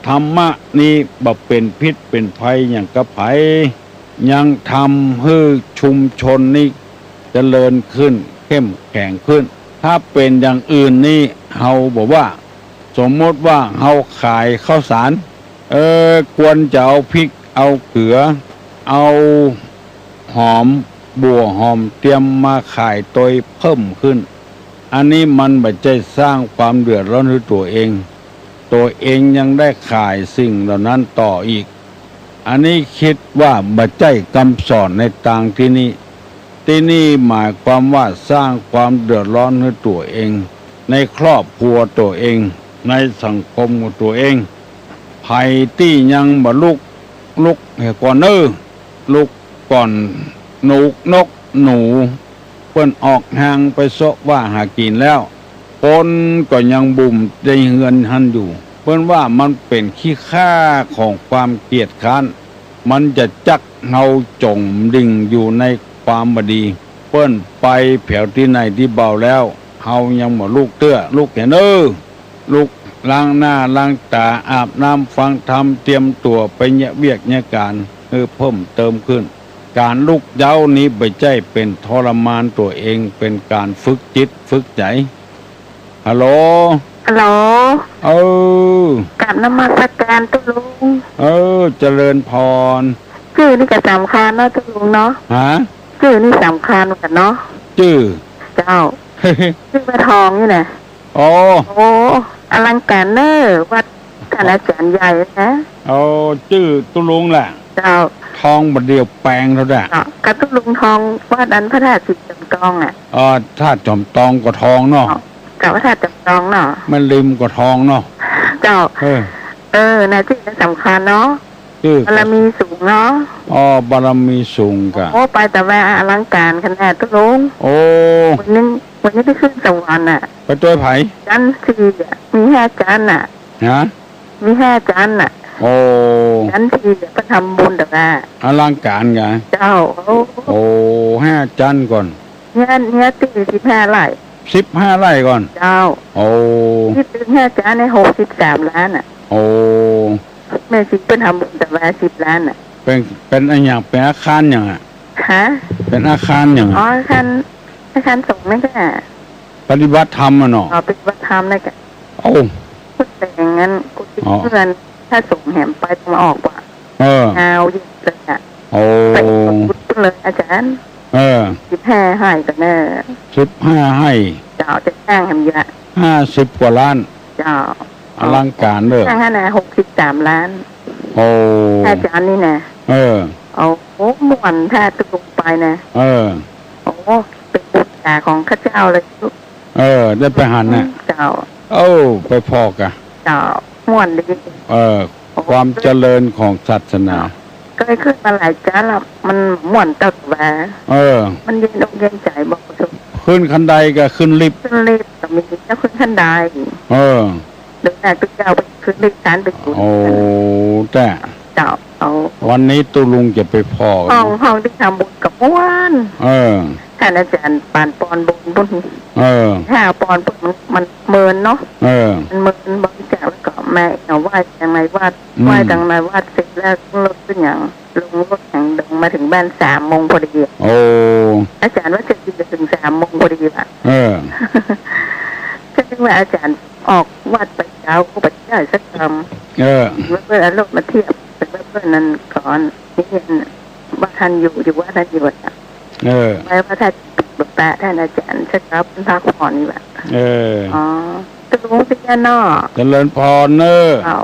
ธรรมะนี้บ่เป๋นพิษเป๋นภัยหยังกับใผ ยังทำหื้อชุมชนนี้เจริญขึ้น เข้มแข็งขึ้น ถ้าเป๋นอย่างอื่นนี้เฮาบ่ว่า สมมติว่าเฮาขายข้าวสาร เออ ควรจะเอาพริก เอาเกลือ เอาหอม บั่วหอมเตียมมาขายตวยเพิ่มขึ้น อันนี้มันบ่ใจ้สร้างความเดือดร้อนหื้อตั๋วเอง ตั๋วเองยังได้ขายสิ่งเหล่านั้นต่ออีก อันนี้กึ๊ดว่าบ่ใจ้กำสอนในตางตี้นี้ ตี้นี้หมายความว่าสร้างความเดือดร้อนหื้อตั๋วเอง ในครอบครัวตั๋วเอง ในสังคมของตั๋วเอง ใผตี้ยังบ่ลุก ลุกเหียก่อนเน่อ ลุกก่อน หนู นกหนู เปิ้นออกฮางไปเซาะว่าหากิ๋นแล้ว คนก็ยังบุ่มในเฮือนหั้นอยู่ เปิ้นว่ามันเป๋นขี้ข้าของความเกียจคร้าน มันจะจักเฮาจ๋มดิ่งอยู่ในความบ่ดี เปิ้นไปแผวตี้ไหนตี้เบาแล้ว เฮายังบ่ลุกเตื้อ ลุกเหียเน่อ ลุกล้างหน้าล้างต๋า อาบน้ำฟังธรรม เตรียมตั๋วไปเยียะเวียกเยียะก๋านหื้อเพิ่มเติมขึ้น ก๋านลุกเย้านี้บ่ใจ้เป๋นทรมานตั๋วเอง เป๋นก๋านฝึกจิตฝึกใจ๋ ฮัลโหล ฮัลโหล เออ กราบนมัสก๋านตุ๊ลุง เออ เจริญพร จื้อนี่ก็สำคัญเนาะตุ๊ลุงเนาะ ฮะ จื้อนี่สำคัญเหมือนกั๋นเนาะ จื้อ เจ้า จื้อว่าทองนี่นะ โอ้ โอ้ อลังก๋านเน่อ วัดต้านอาจ๋ารย์ใหญ่นะ โอ้ จื้อตุ๊ลุงแหละ เจ้า ทองบาทเดียวแปงเต้าใด เจ้า กาตุ๊ลุงทองวัดอันพระธาตุสีจอมตองอะ อ๋อ ธาตุจอมตองก็ทองเนาะ เจ้า วัดธาตุจอมตองเนาะ แม่ริมก็ทองเนาะ เจ้า เออ เออ น่ะ จื้อนี่สำคัญเนาะ จื้อ บารมีสูงเนาะ อ๋อ บารมีสูงกะ โอ้ ไปตะแวะอลังก๋านขนาดตุ๊ลุง โอ้ วันนี้ วันนี้ไปขึ้นสวรรค์น่ะ ไปตวยใผ จั๊นสี่อะ มีห้าจั๊นน่ะ ฮะ มีห้าจั๊นน่ะ โอ้ จั๊นสี่อะ ไปทำบุญตะแวะ อลังก๋านกะ เจ้า โอ้ โอ้ ห้าจั๊นก่อน เนี่ย เนี่ย ตี้สิบห้าไร่ สิบห้าไร่ก่อน เจ้า โอ้ ตี้ตึกห้าจั๊นเนี่ย หกสิบสามล้านน่ะ โอ้ แม่ชีเปิ้นทำบุญตะแวะสิบล้านน่ะ เป๋น เป๋นอะหยัง เป๋นอาคารหยังอะ ฮะ เป๋นอาคารหยังอะ อ๋อ อาคาร อาคารสงฆ์นั่นแหละ ปฏิบัติธรรมอะเนาะ อ๋อ ปฏิบัติธรรมนั่นแหละ โอ้ เปิ้นแต่งงานกุฏิ อ๋อ เพื่อน พระสงฆ์แหมไปมาออกว่ะ เออ เอาอยู่เลยอะ โอ้ ไปกุฏิเลยอาจ๋ารย์ เออ สิบห้าไฮ่ก่อเน่อ สิบห้าไฮ่ เจ้า จะสร้างแหมเยียะ ห้าสิบกว่าล้าน เจ้า อลังก๋านเน่อ สร้างหั้นน่ะ หกสิบสามล้าน โอ้ อาจ๋ารย์นี่นะ เออ โอ้โห ม่วนถ้าตุ๊ลุงไปนะ เออ โอ้ เป๋นบุญตาของข้าเจ้าเลย เออ ได้ไปหันน่ะ อืม เจ้า เออ ไปผ่อก่ะ เจ้า ม่วนดี เออ โอ้ ความเจริญของศาสนา เจ้า เกยขึ้นมาหลายจ๊ะละ มันม่วนเต้าตะวา เออ มันเย็นอกเย็นใจ๋บอกบ่ถูก ขึ้นคันไดก่ะขึ้นลิฟต์ ขึ้นลิฟต์ก็มี เจ้า ขึ้นคันได เออ เดี๋ยวนี้ตุ๊เจ้าไปขึ้นลิฟต์ ฉันไปขึ้น โอ้ แต่ เจ้า เอา วันนี้ตุ๊ลุงจะไปผ่อ ห้อง ห้องตี้ทำบุญก็ม่วน เออ ท่านอาจ๋ารย์ปานปอนบุญบุญ เออ ถ้าปอนบุญมันเมินเนาะ เออ มันเมินบริจาคแล้วก็มาเอาไหว้ตังในวัด อืม ไหว้ตังในวัดเสร็จแล้วลงรถขึ้นหยัง ลงรถหยังลงมาเถิงบ้านสามโมงพอดี โอ้ อาจ๋ารย์ว่าจะดีจะเถิงสามโมงพอดีว่ะ เออ ก็นึกว่าอาจ๋ารย์ออกวัดไปเจ๊าก็ไปได้สักกำ เออ เมื่อเปิ้นเอารถมาเทียบ แต่เมื่อเปิ้นนั้นก่อน นี่ว่าท่านอยู่ อยู่ว่าท่านอยู่อะ เออ ไว้ว่าท่านปะท่านอาจ๋ารย์สักกำ เปิ้นพักผ่อนนี่ว่ะ เออ อ๋อ ตุ๊ลุงเตี้ยเนาะ เจริญพรเนอะ เจ้า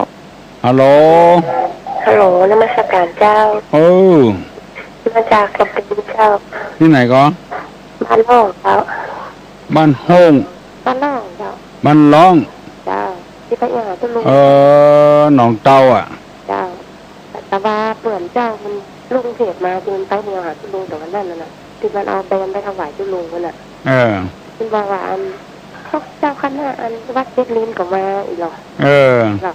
ฮัลโหล ฮัลโหล นมัสการเจ้า เออ มาจากกระปุงเจ้า ตี้ไหนก่อ บ้านฮ้องเจ้า บ้านฮ้อง บ้านฮ้องเจ้า บ้านฮ้อง เจ้า ตี้ไปหาตุ๊ลุง เออ หนองเตาอะ เจ้า แต่ว่าเปื้อนเจ้ามันลงเทศน์มาตี้มันไปเดียวหาตุ๊ลุงแต่วันนั้นน่ะนะ ตี้มันเอาแบนไปถวายตุ๊ลุงนั่นน่ะ เออ มันบอกว่าอัน พวกเจ้าคณะอันวัดเจ็ดลิ้นก็มาอีกเหรอ เออ เหรอ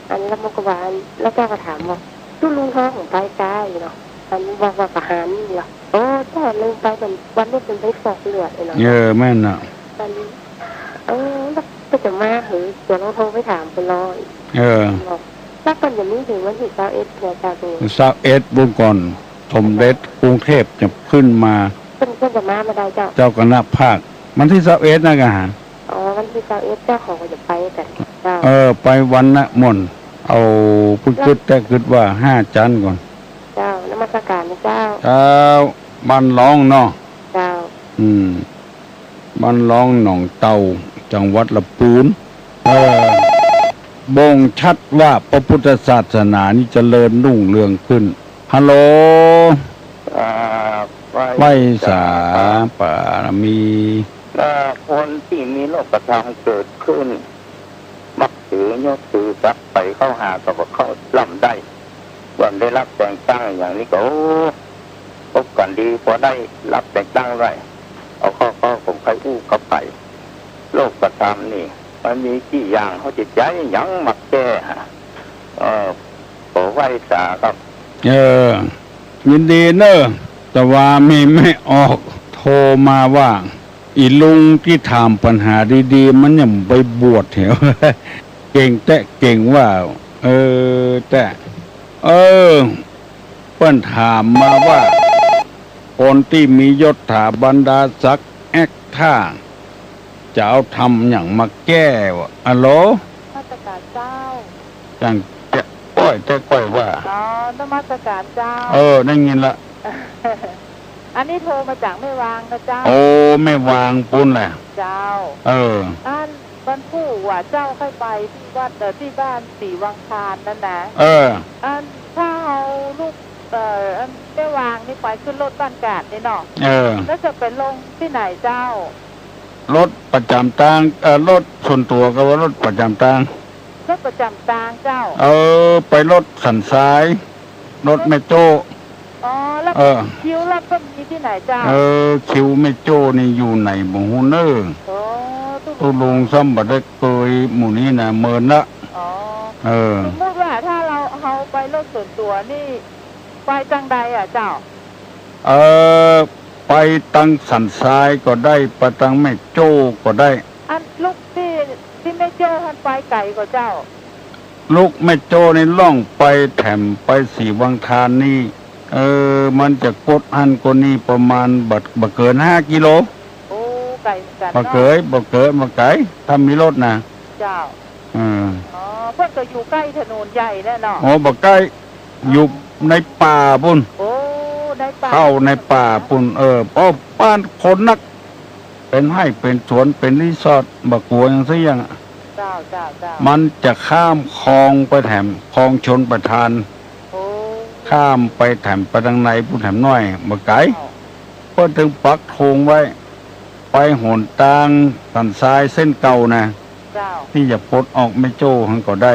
อันแล้วมันก็ว่าอัน แล้วเจ้าก็ถามว่า ตุ๊ลุงฮ้องไปกายเหรอ อันบอกว่าประหารเหรอ โอ้ เจ้าลืมไป มันวันนี้มันไปฟอกเลือดเหรอ เออ แม่นน่ะ อัน เออ แล้วก็จะมาหือ เดี๋ยวลองโทรไปถามเปิ้นลอง เออ บอก แล้วเปิ้นจะมีถึงวันตี้ซาวเอ็ดเนี่ยเจ้า ซาวเอ็ดบุญก่อน สมเด็จกรุงเทพจะขึ้นมา เปิ้น เปิ้นจะมาเมื่อใดเจ้า เจ้าคณะภาค วันตี้ซาวเอ็ดนะกะหา อ๋อ วันตี้ซาวเอ็ดเจ้าของก็จะไปกันเจ้า เออ ไปวันนะม่วน เอาพุ้นกึ๊ดแต่กึ๊ดว่าห้าจันก่อน เจ้า นมัสการนะเจ้า เจ้า บ้านฮ้องเนาะ เจ้า อืม บ้านฮ้องหนองเตา จังหวัดละปูน เออ บ่งชัดว่าพระพุทธศาสนานี้เจริญรุ่งเรืองขึ้น ฮัลโหล อ่า ไหว้ ไหว้สา สาบารมี และคนตี้มีโลกธรรมเกิดขึ้น มักถือยศถือศักดิ์ไปเข้าหาก็บ่เข้าร่ำได้ บ่ได้รับแต่งตั้งอย่างนี้ก็ โอ้ พบกันดี พอได้รับแต่งตั้งได้ เอาเข้า เข้าผมใครอู้เข้าไป โลกธรรมนี่ มันมีกี่อย่าง เฮาจะใจ๊หยังมาแก้ฮะ เออ ขอไหว้สาครับ เออ ยินดีเนอะ แต่ว่ามีแม่ออกโทรมาว่า อีลุงตี้ถามปัญหาดีๆ มันยังไปบวชแถว เก่งแต๊เก่งว่า เออ แต๊ เออ เปิ้นถามมาว่า คนตี้มียศถาบรรดาศักดิ์แอ๊กท่า จะเอาธรรมหยังมาแก้วะ อะโหล นมัสการเจ้า จังแต๊ก้อย แต๊ก้อยว่า อ๋อ นมัสการเจ้า เออ ได้ยินละ อันนี้โทรมาจากแม่วางนะเจ้า โอ้ แม่วางปู้นแหละ เจ้า เออ อัน วันพูกว่าเจ้าค่อยไปตี้วัด เอ่อ ตี้บ้านศรีวังคารนั่นนะ เออ อันถ้าเอาลูก เอ่อ อันแม่วางนี่ไปขึ้นรถบ้านกาดนี่เนาะ เออ แล้วจะไปลงตี้ไหนเจ้า รถประจ๋ำตาง เอ่อ รถส่วนตั๋วกับว่ารถประจ๋ำตาง รถประจ๋ำตางเจ้า เออ ไปรถสันทราย รถแม่โจ้ อ๋อ แล้ว เออ คิวรถก็มีตี้ไหนเจ้า เออ คิวแม่โจ้นี่อยู่ไหนบ่ฮู้เน้อ โอ้ ตุ๊ลุง ตุ๊ลุงซ้ำบ่ได้เกยหมู่นี้นะ เมินละ อ๋อ เออ สมมุติว่าถ้าเฮา เฮาไปรถส่วนตั๋วนี่ ไปตังใดอะเจ้า เออ ไปตังสันทรายก็ได้ ไปตังแม่โจ้ก็ได้ อันลุกตี้ ตี้แม่โจ้หั้นไปไก๋ก่อเจ้า ลุกแม่โจ้นี่ล่องไปแถมไปศรีวังคารนี่ เออ มันจะกดหั้นกดนี่ประมาณบ่ บ่เกินห้ากิโล โอ้ ไก๋เหมือนกั๋นเนาะ บ่เกิน บ่เกิน บ่ไก๋ ถ้ามีรถนะ เจ้า เออ อ๋อ เปิ้นก็อยู่ใก้ถนนใหญ่แหละเนาะ อ๋อ บ่ไก๋ อยู่ในป่าปู้น โอ้ ในป่า เข้าในป่าปู้น เออ เพราะบ้านคนนัก เป๋นไฮ่เป๋นสวน เป๋นรีสอร์ท บ่กั๋วหยังสักอย่างอะ เจ้า เจ้า เจ้า มันจะข้ามคลองไปแถม คลองชลประทาน โอ้ ข้ามไปแถมไปตังในปู้นแถมหน้อย บ่ไก๋ เจ้า เปิ้นตึงปักธงไว้ ไปหนตางสันทรายเส้นเก่านะ เจ้า ตี้จะปลดออกแม่โจ้หั้นก็ได้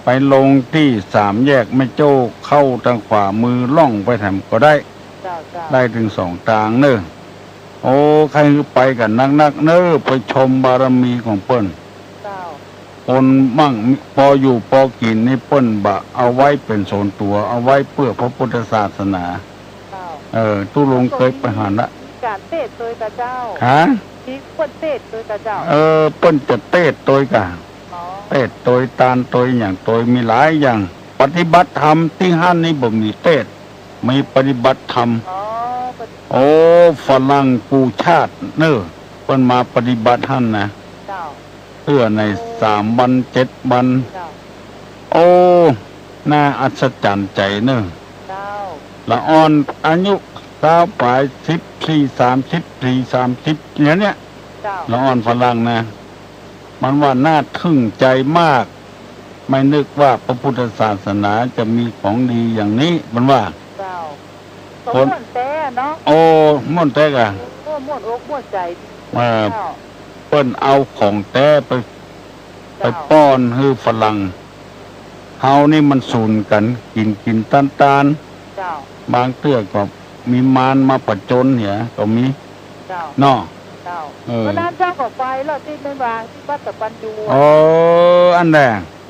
ไปลงตี้สามแยกแม่โจ้ เข้าตางขวามือล่องไปแถมก็ได้ เจ้า เจ้า ได้ตึงสองตางเน่อ โอ้ ใค่หื้อไปกั๋นนักๆ เน่อ ไปชมบารมีของเปิ้น เจ้า คนมั่ง ปออยู่ปอกิ๋นนี่เปิ้นบ่เอาไว้เป๋นส่วนตั๋ว เอาไว้เปื้อพระพุทธศาสนา เจ้า เออ ตุ๊ลุงเกยไปหั้นละ มีก๋านเตสน์ตวยก่อเจ้า ฮะ มีเปิ้นเตสน์ตวยก่อเจ้า เออ เปิ้นจะเตสน์ตวยก่า อ๋อ เตสน์ตวย ตานตวย หยังตวย มีหลายอย่าง ปฏิบัติธรรมตี้หั้นนี่บ่มีเตสน์ มีปฏิบัติธรรม อ๋อ ปฏิบัติ โอ้ ฝรั่งกู้ชาติเน่อ เปิ้นมาปฏิบัติหั้นนะ เจ้า เตื้อใน โอ้ สามวัน เจ็ดวัน เจ้า โอ้ น่าอัศจรรย์ใจ๋เน่อ เจ้า ละอ่อนอายุซาวป๋าย สิบสี่ สามสิบสี่ สามสิบ เนี่ย เนี่ย เจ้า ละอ่อนฝรั่งนะ มันว่าน่าทึ่งใจ๋มาก ไม่นึกว่าพระพุทธศาสนาจะมีของดีอย่างนี้ มันว่า เจ้า คน ม่วนแต๊เนาะ โอ้ ม่วนแต๊ก่า โอ้ ม่วนอกม่วนใจ๋ เออ เจ้า เปิ้นเอาของแต๊ไป เจ้า ไปป้อนหื้อฝรั่ง เฮานี่มันสูนกั๋น กิ๋นกิ๋นตานตาน เจ้า บางเตื้อก็มีมารมาผจญเหียก็มี เจ้า เนาะ เจ้า เออ วันนั้นเจ้าก็ไปแล้วตี้แม่นว่าตี้วัดตะปัญญู เออ อันแหละ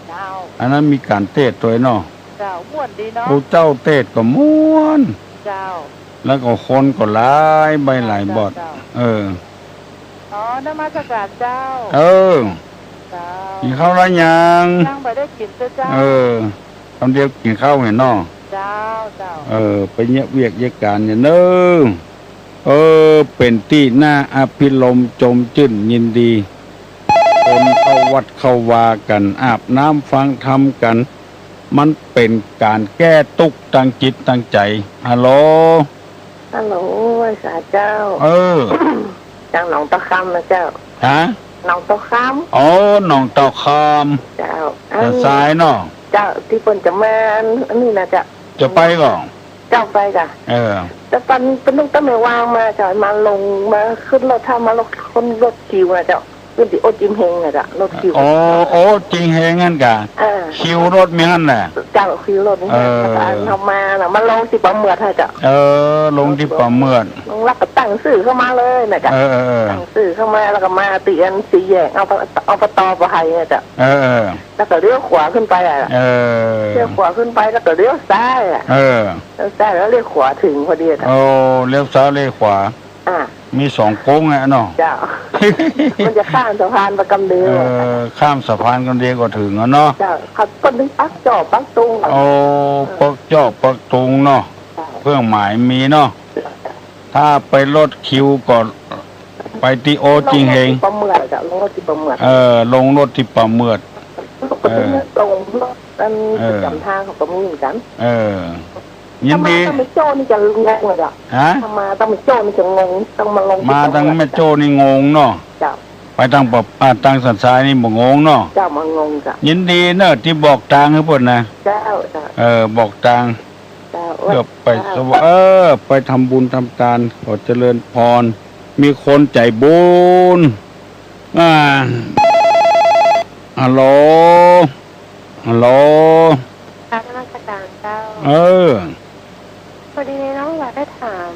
เจ้า อันนั้นมีก๋านเตสน์ตวยเนาะ เจ้า ม่วนดีเนาะ ผู้เจ้าเตสน์ก็ม่วน เจ้า แล้วก็คนก็หลายใบ้หลายบ่อน เจ้า เจ้า เออ อ๋อ นมัสการเจ้า เออ เจ้า กิ๋นข้าวแล้วยัง ยังบ่ได้กิ๋นเจ้า เออ กำเดียวกิ๋นข้าวเหียเนาะ เจ้า เจ้า เออ ไปเยียะเวียกเยียะก๋านเหียเน่อ เออ เป๋นตี้น่าอภิรมย์จมจื้นยินดี คนเข้าวัดเข้าวากั๋น อาบน้ำฟังธรรมกั๋น มันเป๋นก๋านแก้ตุ๊กข์ตางจิตตางใจ๋ ฮัลโหล ฮัลโหล ไหว้สาเจ้า เออ จากหนองเต้าคำนะเจ้า ฮะ หนองเต้าคำ อ๋อ หนองเต้าคำ เจ้า อัน สายเนาะ เจ้า ตี้เปิ้นจะมาอันนี้นะเจ้า จะไปก่อ เจ้าไปก่า เออ แต่ปันเปิ้นต้องตั้งแต่วางมาเจ้า มาลง มาขึ้นรถ ถ้ามารถ คนรถคิวนะเจ้า ขึ้นตี้โอจิมเฮงนะเจ้า รถคิว อ๋อ โอจิมเฮงหั้นก่า เออ คิวรถมีหั้นแหละ เจ้า คิวรถมีหั้น เออ แล้วก็เอามาน่ะ มาลงตี้ป่าเหมือดหั้นเจ้า เออ ลงตี้ป่าเหมือด ลงแล้วก็ตั้งซื่อเข้ามาเลยนะเจ้า เออ เออ เออ ตั้งซื่อเข้ามาแล้วก็มาตี้อันสี่แยก เอาปะ เอาปะตอปะไฮนะเจ้า เออ เออ แล้วก็เลี้ยวขวาขึ้นไปอ่ะ เออ เลี้ยวขวาขึ้นไปแล้วก็เลี้ยวซ้ายอ่ะ เออ เลี้ยวซ้ายแล้วเลี้ยวขวาถึงพอดีอ่ะ โอ้ เลี้ยวซ้ายเลี้ยวขวา อ่ะ มีสองโก๊งอ่ะเนาะ เจ้า มันจะข้ามสะพานไปกำเดียวอ่ะ เออ ข้ามสะพานกำเดียวก็ถึงแล้วเนาะ เจ้า เขาก็นึกปักจอบปักตุงอ่ะ โอ้ ปักจอบปักตุงเนาะ เจ้า เครื่องหมายมีเนาะ ถ้าไปรถคิวก็ไปตี้โอจิมเฮง ลงรถตี้ป่าเหมือดเจ้า ลงรถตี้ป่าเหมือด เออ ลงรถตี้ป่าเหมือด เออ ลงรถอัน เออ ประจ๋ำตางเขาก็มีเหมือนกั๋น เออ ยินดี ถ้ามาตางแม่โจ้นี่จะงงเลยเจ้า ฮะ ถ้ามาตางแม่โจ้นี่จะงง ต้องมาลงตี้ มาตางแม่โจ้นี่งงเนาะ เจ้า ไปตางปะ อ่า ตางสันทรายนี่บ่งงเนาะ เจ้า บ่งงเจ้า ยินดีเนาะตี้บอกตางหื้อเปิ้นนะ เจ้า เจ้า เออ บอกตาง เจ้า เพื่อไป เจ้า สว- เออ ไปทำบุญทำตาน ขอเจริญพร มีคนใจ๋บุญ อ่า ฮัลโหล ฮัลโหล กราบนมัสการเจ้า เออ พอดีน้องอยากจะถาม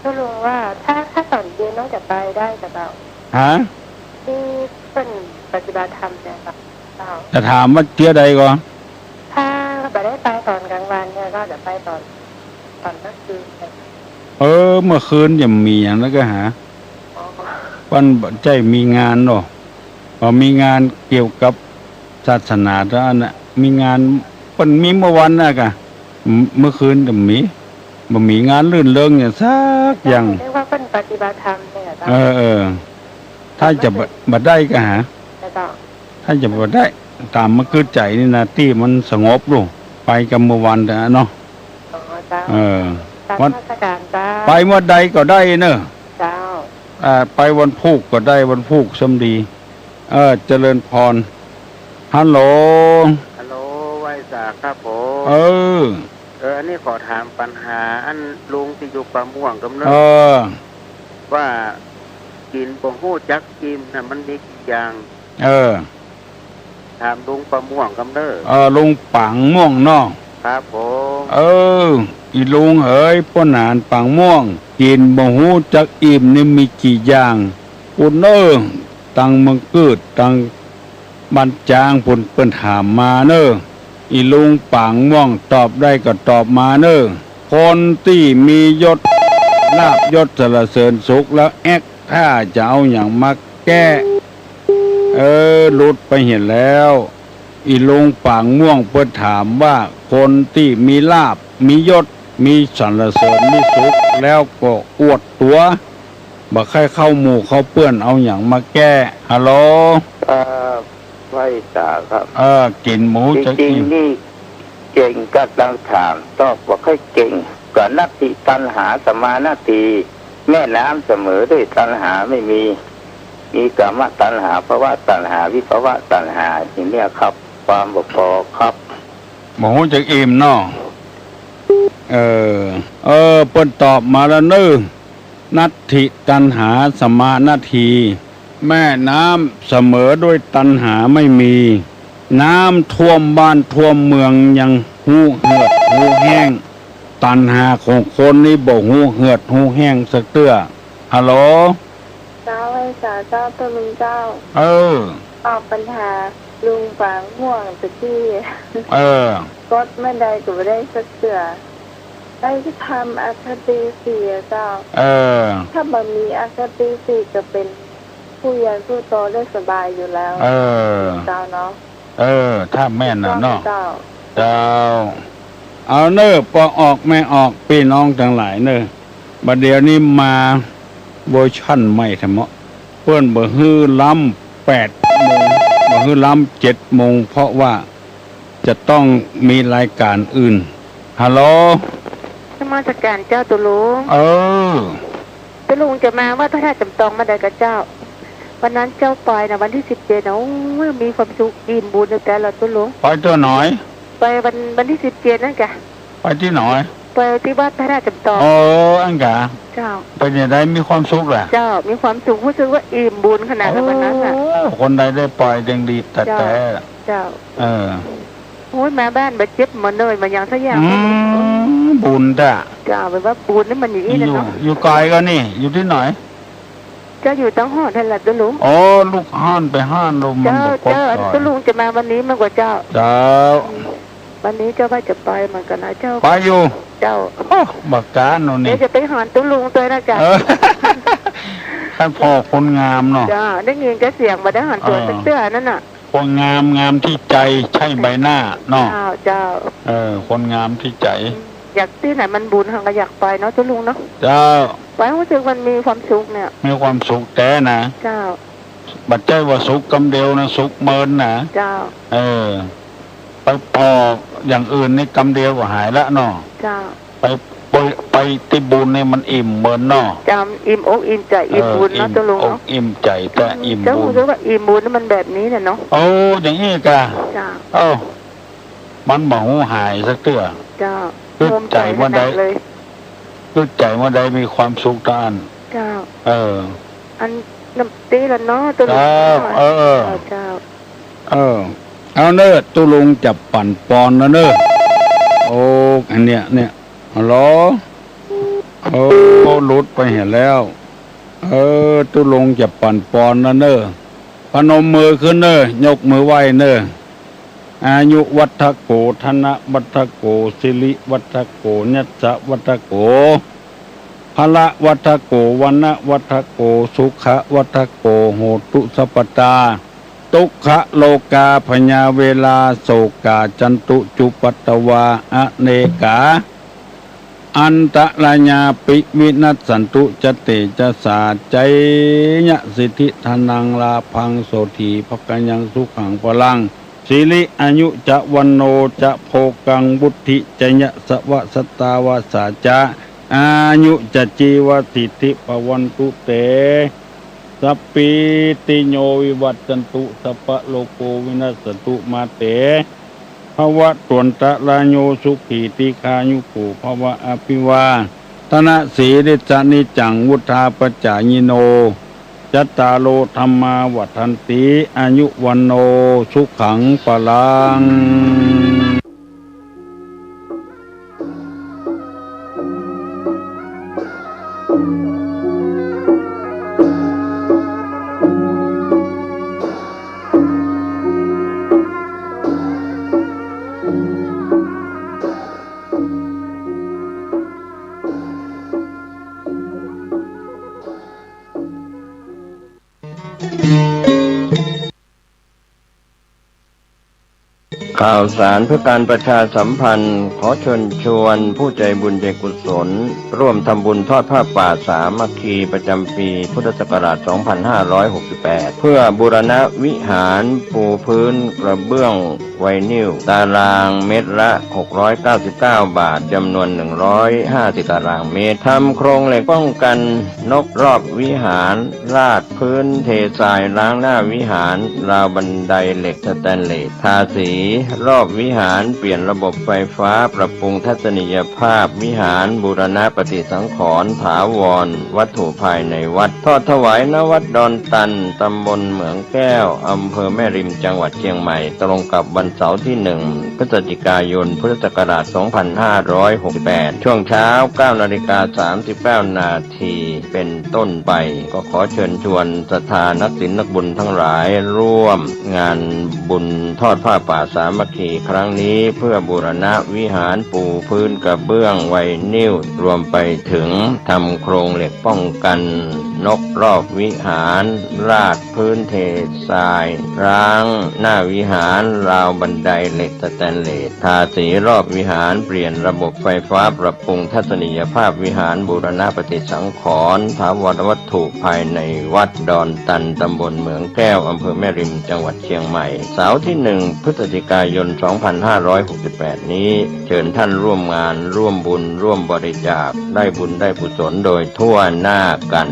ตุ๊ลุงว่า ถ้า ถ้าต๋อนเย็นน้องจะไปได้กาเจ้า ฮะ ตี้เปิ้นปฏิบัติธรรมเนี่ยเจ้า จะถามว่าเตื้อใดก่อ ถ้าบ่ได้ไปต๋อนกลางวันเนี่ย ก็จะไปต๋อน ต๋อนกลางคืน เออ เมื่อคืนจะมีอย่างนั้นก็หา อ๋อ เปิ้นบ่ใจ้มีงานเนาะ บ่มีงานเกี่ยวกับศาสนาเต้าอั้นน่ะ มีงาน เปิ้นมีเมื่อวันน่ะกะ เมื่อ เมื่อคืนจะมี บ่มีงานรื่นเริงอย่างสักอย่าง เรียกว่าเปิ้นปฏิบัติธรรมเนี่ยเจ้า เออ เออ ถ้าจะบ่ บ่ได้ก็หา เจ้า ถ้าจะบ่ได้ ต๋ามมะกึ๊ดใจ๋นี่นะ ตี้มันสงบลูก ไปกำเมื่อวันเถอะเนาะ อ๋อ เจ้า เออ กราบนมัสการเจ้า ไปเมื่อใดก็ได้เนอะ เจ้า อ่า ไปวันพูกก็ได้ วันพูกซ้ำดี เออ เจริญพร ฮัลโหล ฮัลโหล ไหว้สาครับผม เออ เออ อันนี้ขอถามปัญหาอันลุงตี้อยู่ป่าม่วงกำเนิด เออ ว่ากิ๋นบ่ฮู้จักอิ่มน่ะ มันมีกี่อย่าง เออ ถามลุงป๋างม่วงกำเน้อ เออ ลุงป๋างม่วงเนาะ ครับผม เออ อีลุงเหย ป้อหนานป๋างม่วง กิ๋นบ่ฮู้จักอิ่มนี่มีกี่อย่าง ปู้นเน้อ ตังเมืองกืด ตังบ้านจ๊างปู้น เปิ้นถามมาเน้อ อีลุงป๋างม่วงตอบได้ก็ตอบมาเน้อ คนตี้มียศ ลาภยศสรรเสริญสุขแล้วแอ๊ก ถ้าจะเอาหยังมาแก้ เออ หลุดไปเหียแล้ว อีลุงป๋างม่วงเปิ้นถามว่า คนตี้มีลาภ มียศ มีสรรเสริญ มีสุข แล้วก็อวดตั๋ว บ่ใค่เข้าหมู่เข้าเปื้อน เอาหยังมาแก้ ฮัลโหล เอ่อ ไหว้สาครับ เออ กิ๋นบ่ฮู้จักอิ่ม จริงๆ นี่ เก่งกับตังถาม ตอบบ่ค่อยเก่ง ก็นัตถิตัณหาสมานัตถี แม่น้ำเสมอด้วยตัณหาไม่มี มีกามตัณหา ภวตัณหา วิภวตัณหา อย่างเนี้ยครับ ความบ่พอครับ บ่ฮู้จักอิ่มเนาะ เออ เออ เปิ้นตอบมาแล้วเน้อ นัตถิตัณหาสมานัตถี แม่น้ำเสมอด้วยตัณหาไม่มี น้ำท่วมบ้านท่วมเมืองยังฮู้เหือดฮู้แห้ง ตัณหาของคนนี่บ่ฮู้เหือดฮู้แห้งสักเตื้อ ฮัลโหล เจ้า ไหว้สาเจ้า ตุ๊ลุงเจ้า เออ ตอบปัญหาลุงป๋างม่วงตะกี้ เออ กดเมื่อใดก็บ่ได้สักเตื้อ ได้ทำอคติสี่อะเจ้า เออ ถ้าบ่มีอคติสี่ก็เป๋นผู้ใหญ่ผู้โตได้สบายอยู่แล้ว เออ เจ้าเนาะ เออ ถ้าแม่นน่ะเนาะ เจ้า เจ้า เอาเน้อ ป้อออกแม่ออก ปี้น้องตังหลายเน้อ บ่าเดี่ยวนี้มาเวอร์ชันใหม่แท้เนาะ เปิ้นบ่หื้อล้ำแปดโมง บ่หื้อล้ำเจ็ดโมง เพราะว่า จะต้องมีรายก๋านอื่น ฮัลโหล นมัสก๋านเจ้าตุ๊ลุง เออ ตุ๊ลุงจะมาวัดพระธาตุจำตองเมื่อใดก่อเจ้า วันนั้นเจ้าไปน่ะ วันตี้สิบเจ็ดน่ะ โอ้ย มีความสุข อิ่มบุญแต๊ๆ ละตุ๊ลุง ไปเตื้อหนอย ไปวัน วันตี้สิบเจ็ดนั่นกะ ไปตี้หนอย ไปตี้วัดพระธาตุจำตอง เออ อั้นกะ เจ้า เป๋นจะไดมีความสุขแหละ เจ้า มีความสุข ฮู้สึกว่าอิ่มบุญขนาดนั้น วันนั้นน่ะ โอ้ คนใดได้ไปยังดีแต๊ๆ เจ้า เจ้า เออ โอ้ย มาบ้านบ่เจ็บบ่เมื่อยบ่หยังสักอย่าง อืม บุญแต๊ เจ้า แบบว่าบุญนี่มันอย่างนี้แหละเนาะ อยู่ อยู่ไก๋ก่อนี่ อยู่ตี้ไหน เจ้า อยู่ตังฮ้อนนั่นแหละตุ๊ลุง อ๋อ ลูกฮ้อนไปฮ้อนลมมัน เจ้า บ่ปก เจ้า อัน ปล่อย ตุ๊ลุงจะมาวันนี้มันกว่าเจ้า เจ้า วันนี้เจ้าว่าจะไปเหมือนกันนะเจ้า ไปอยู่ เจ้า โอ้ บ่าก๊านโน่นนี่ เดี๋ยวจะไปหาตุ๊ลุงตวยนะเจ้า เออ คันผ่อคนงามเนาะ เจ้า ได้ยินแต่เสียงบ่ได้หันตั๋ว เออ สักเตื้อนั่นน่ะ คนงาม งามตี้ใจ๋ ใจ้ใบหน้าเนาะ เจ้า เจ้า เออ คนงามตี้ใจ๋ อยากตี้ไหนมันบุญเฮาก็อยากไปเนาะตุ๊ลุงเนาะ เจ้า ไปฮู้สึกมันมีความสุขเนี่ย มีความสุขแต๊นะ เจ้า บ่ใจ้ว่าสุขกำเดียวนะ สุขเมินนะ เจ้า เออ ไปผ่ออย่างอื่นนี่กำเดียวก็หายละเนาะ เจ้า ไป ไป ไปตี้บุญนี่มันอิ่มเมินเนาะ เจ้า อิ่มอกอิ่มใจ๋ อิ่มบุญเนาะ เออ ตุ๊ลุงเนาะ อิ่มอกอิ่มใจ๋ แต่อิ่มบุญ เจ้าฮู้สึกว่าอิ่มบุญนี่มันแบบนี้แหละเนาะ โอ้ อย่างอี้กะ เจ้า เอ้า มันบ่ฮู้หายสักเตื้อ เจ้า กึ๊ดใจ๋เมื่อใด ภูมิใจ๋ขนาดเลย กึ๊ดใจ๋เมื่อใดมีความสุขเต้าอั้น เจ้า เออ อันน้ำตี้ละเนาะตุ๊ลุง เจ้า เนาะ เออ เจ้า เจ้า เออ เอาเน้อ ตุ๊ลุงจะปั่นปอนแล้วเน้อ โอ้ อันเนี้ย เนี่ย ฮัลโหล โอ้ หลุดไปเหียแล้ว เออ ตุ๊ลุงจะปั่นปอนแล้วเน้อ พนมมือขึ้นเน้อ ยกมือไหว้เน้อ อายุวัฑฒโก ธนวัฑฒโก สิริวัฑฒโก ยัสสะวัฑฒโก พละวัฑฒโก วรรณวัฑฒโก สุขวัฑฒโก โหตุสัพพตา ทุกขโรคาพยาเวรา โศกา จันตุ จุปปตตวา อเนกา อันตรายาปิ วินัสสันตุ จะเตจะสา จายะสิทธิ ธนัง ลาภัง โสถีภะคะยัง สุขัง พลัง สิริ อายุ จะ วัณโณ จะ โภคัง วุฑฒิ จะ ยะสะวะ สัตตาวาสา จะ อายุ จะ จีวะสิทธิ ภะวันตุ เต สัพพีติโย วิวัชชันตุ สัพพะโรโค วินัสสันตุ มา เต ภะวะตวันตะราโย สุขี ทีฆายุโก ภะวะ อภิวาทะนะสีลิสสะ นิจจัง วุฑฒาปะจายิโน จัตตาโร ธัมมา วัฑฒันติ อายุ วัณโณ สุขัง พลัง ข่าวสารเพื่อการประชาสัมพันธ์ ขอเชิญชวนผู้ใจบุญใจกุศล ร่วมทำบุญทอดผ้าป่าสามัคคีประจำปีพุทธศักราช สองพันห้าร้อยหกสิบแปด เพื่อบูรณะวิหารปูพื้นกระเบื้องไวนิล ตารางเมตรละ หกร้อยเก้าสิบเก้าบาท จำนวน หนึ่งร้อยห้าสิบตารางเมตร ทำโครงเหล็กป้องกันนกรอบวิหาร ราดพื้นเททราย ล้างหน้าวิหาร ราวบันไดเหล็กสแตนเลส ทาสีรอบวิหาร เปลี่ยนระบบไฟฟ้า ปรับปรุงทัศนียภาพวิหาร บูรณะปฏิสังขรณ์ถาวรวัตถุภายในวัด ทอดถวาย ณ วัดดอนตัน ตำบลเหมืองแก้ว อำเภอแม่ริม จังหวัดเชียงใหม่ ตรงกับวันเสาร์ที่ หนึ่ง พฤศจิกายน พุทธศักราช สองพันห้าร้อยหกสิบแปด ช่วงเช้า เก้านาฬิกาสามสิบเก้านาที เป็นต้นไป ก็ขอเชิญชวนศรัทธานักศีลนักบุญทั้งหลาย ร่วมงานบุญทอดผ้าป่าสามัคคีครั้งนี้ เพื่อบูรณะวิหาร ปูพื้นกระเบื้องไวนิล รวมไปถึงทำโครงเหล็กป้องกันนกรอบวิหาร ราดพื้นเททราย ล้างหน้าวิหาร ราวบันไดเหล็กสแตนเลส ทาสีรอบวิหาร เปลี่ยนระบบไฟฟ้า ปรับปรุงทัศนียภาพวิหาร บูรณะปฏิสังขรณ์ถาวรวัตถุภายในวัดดอนตัน ตำบลเหมืองแก้ว อำเภอแม่ริม จังหวัดเชียงใหม่ เสาร์ที่ หนึ่ง พฤศจิกายน สองพันห้าร้อยหกสิบแปด นี้ เชิญท่านร่วมงาน ร่วมบุญ ร่วมบริจาค ได้บุญได้กุศลโดยทั่วหน้ากัน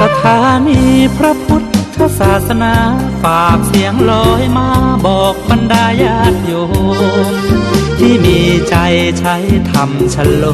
สถานีพระพุทธศาสนา ฝากเสียงลอยมาบอกบรรดาญาติโยม ที่มีใจใช้ธรรมชโล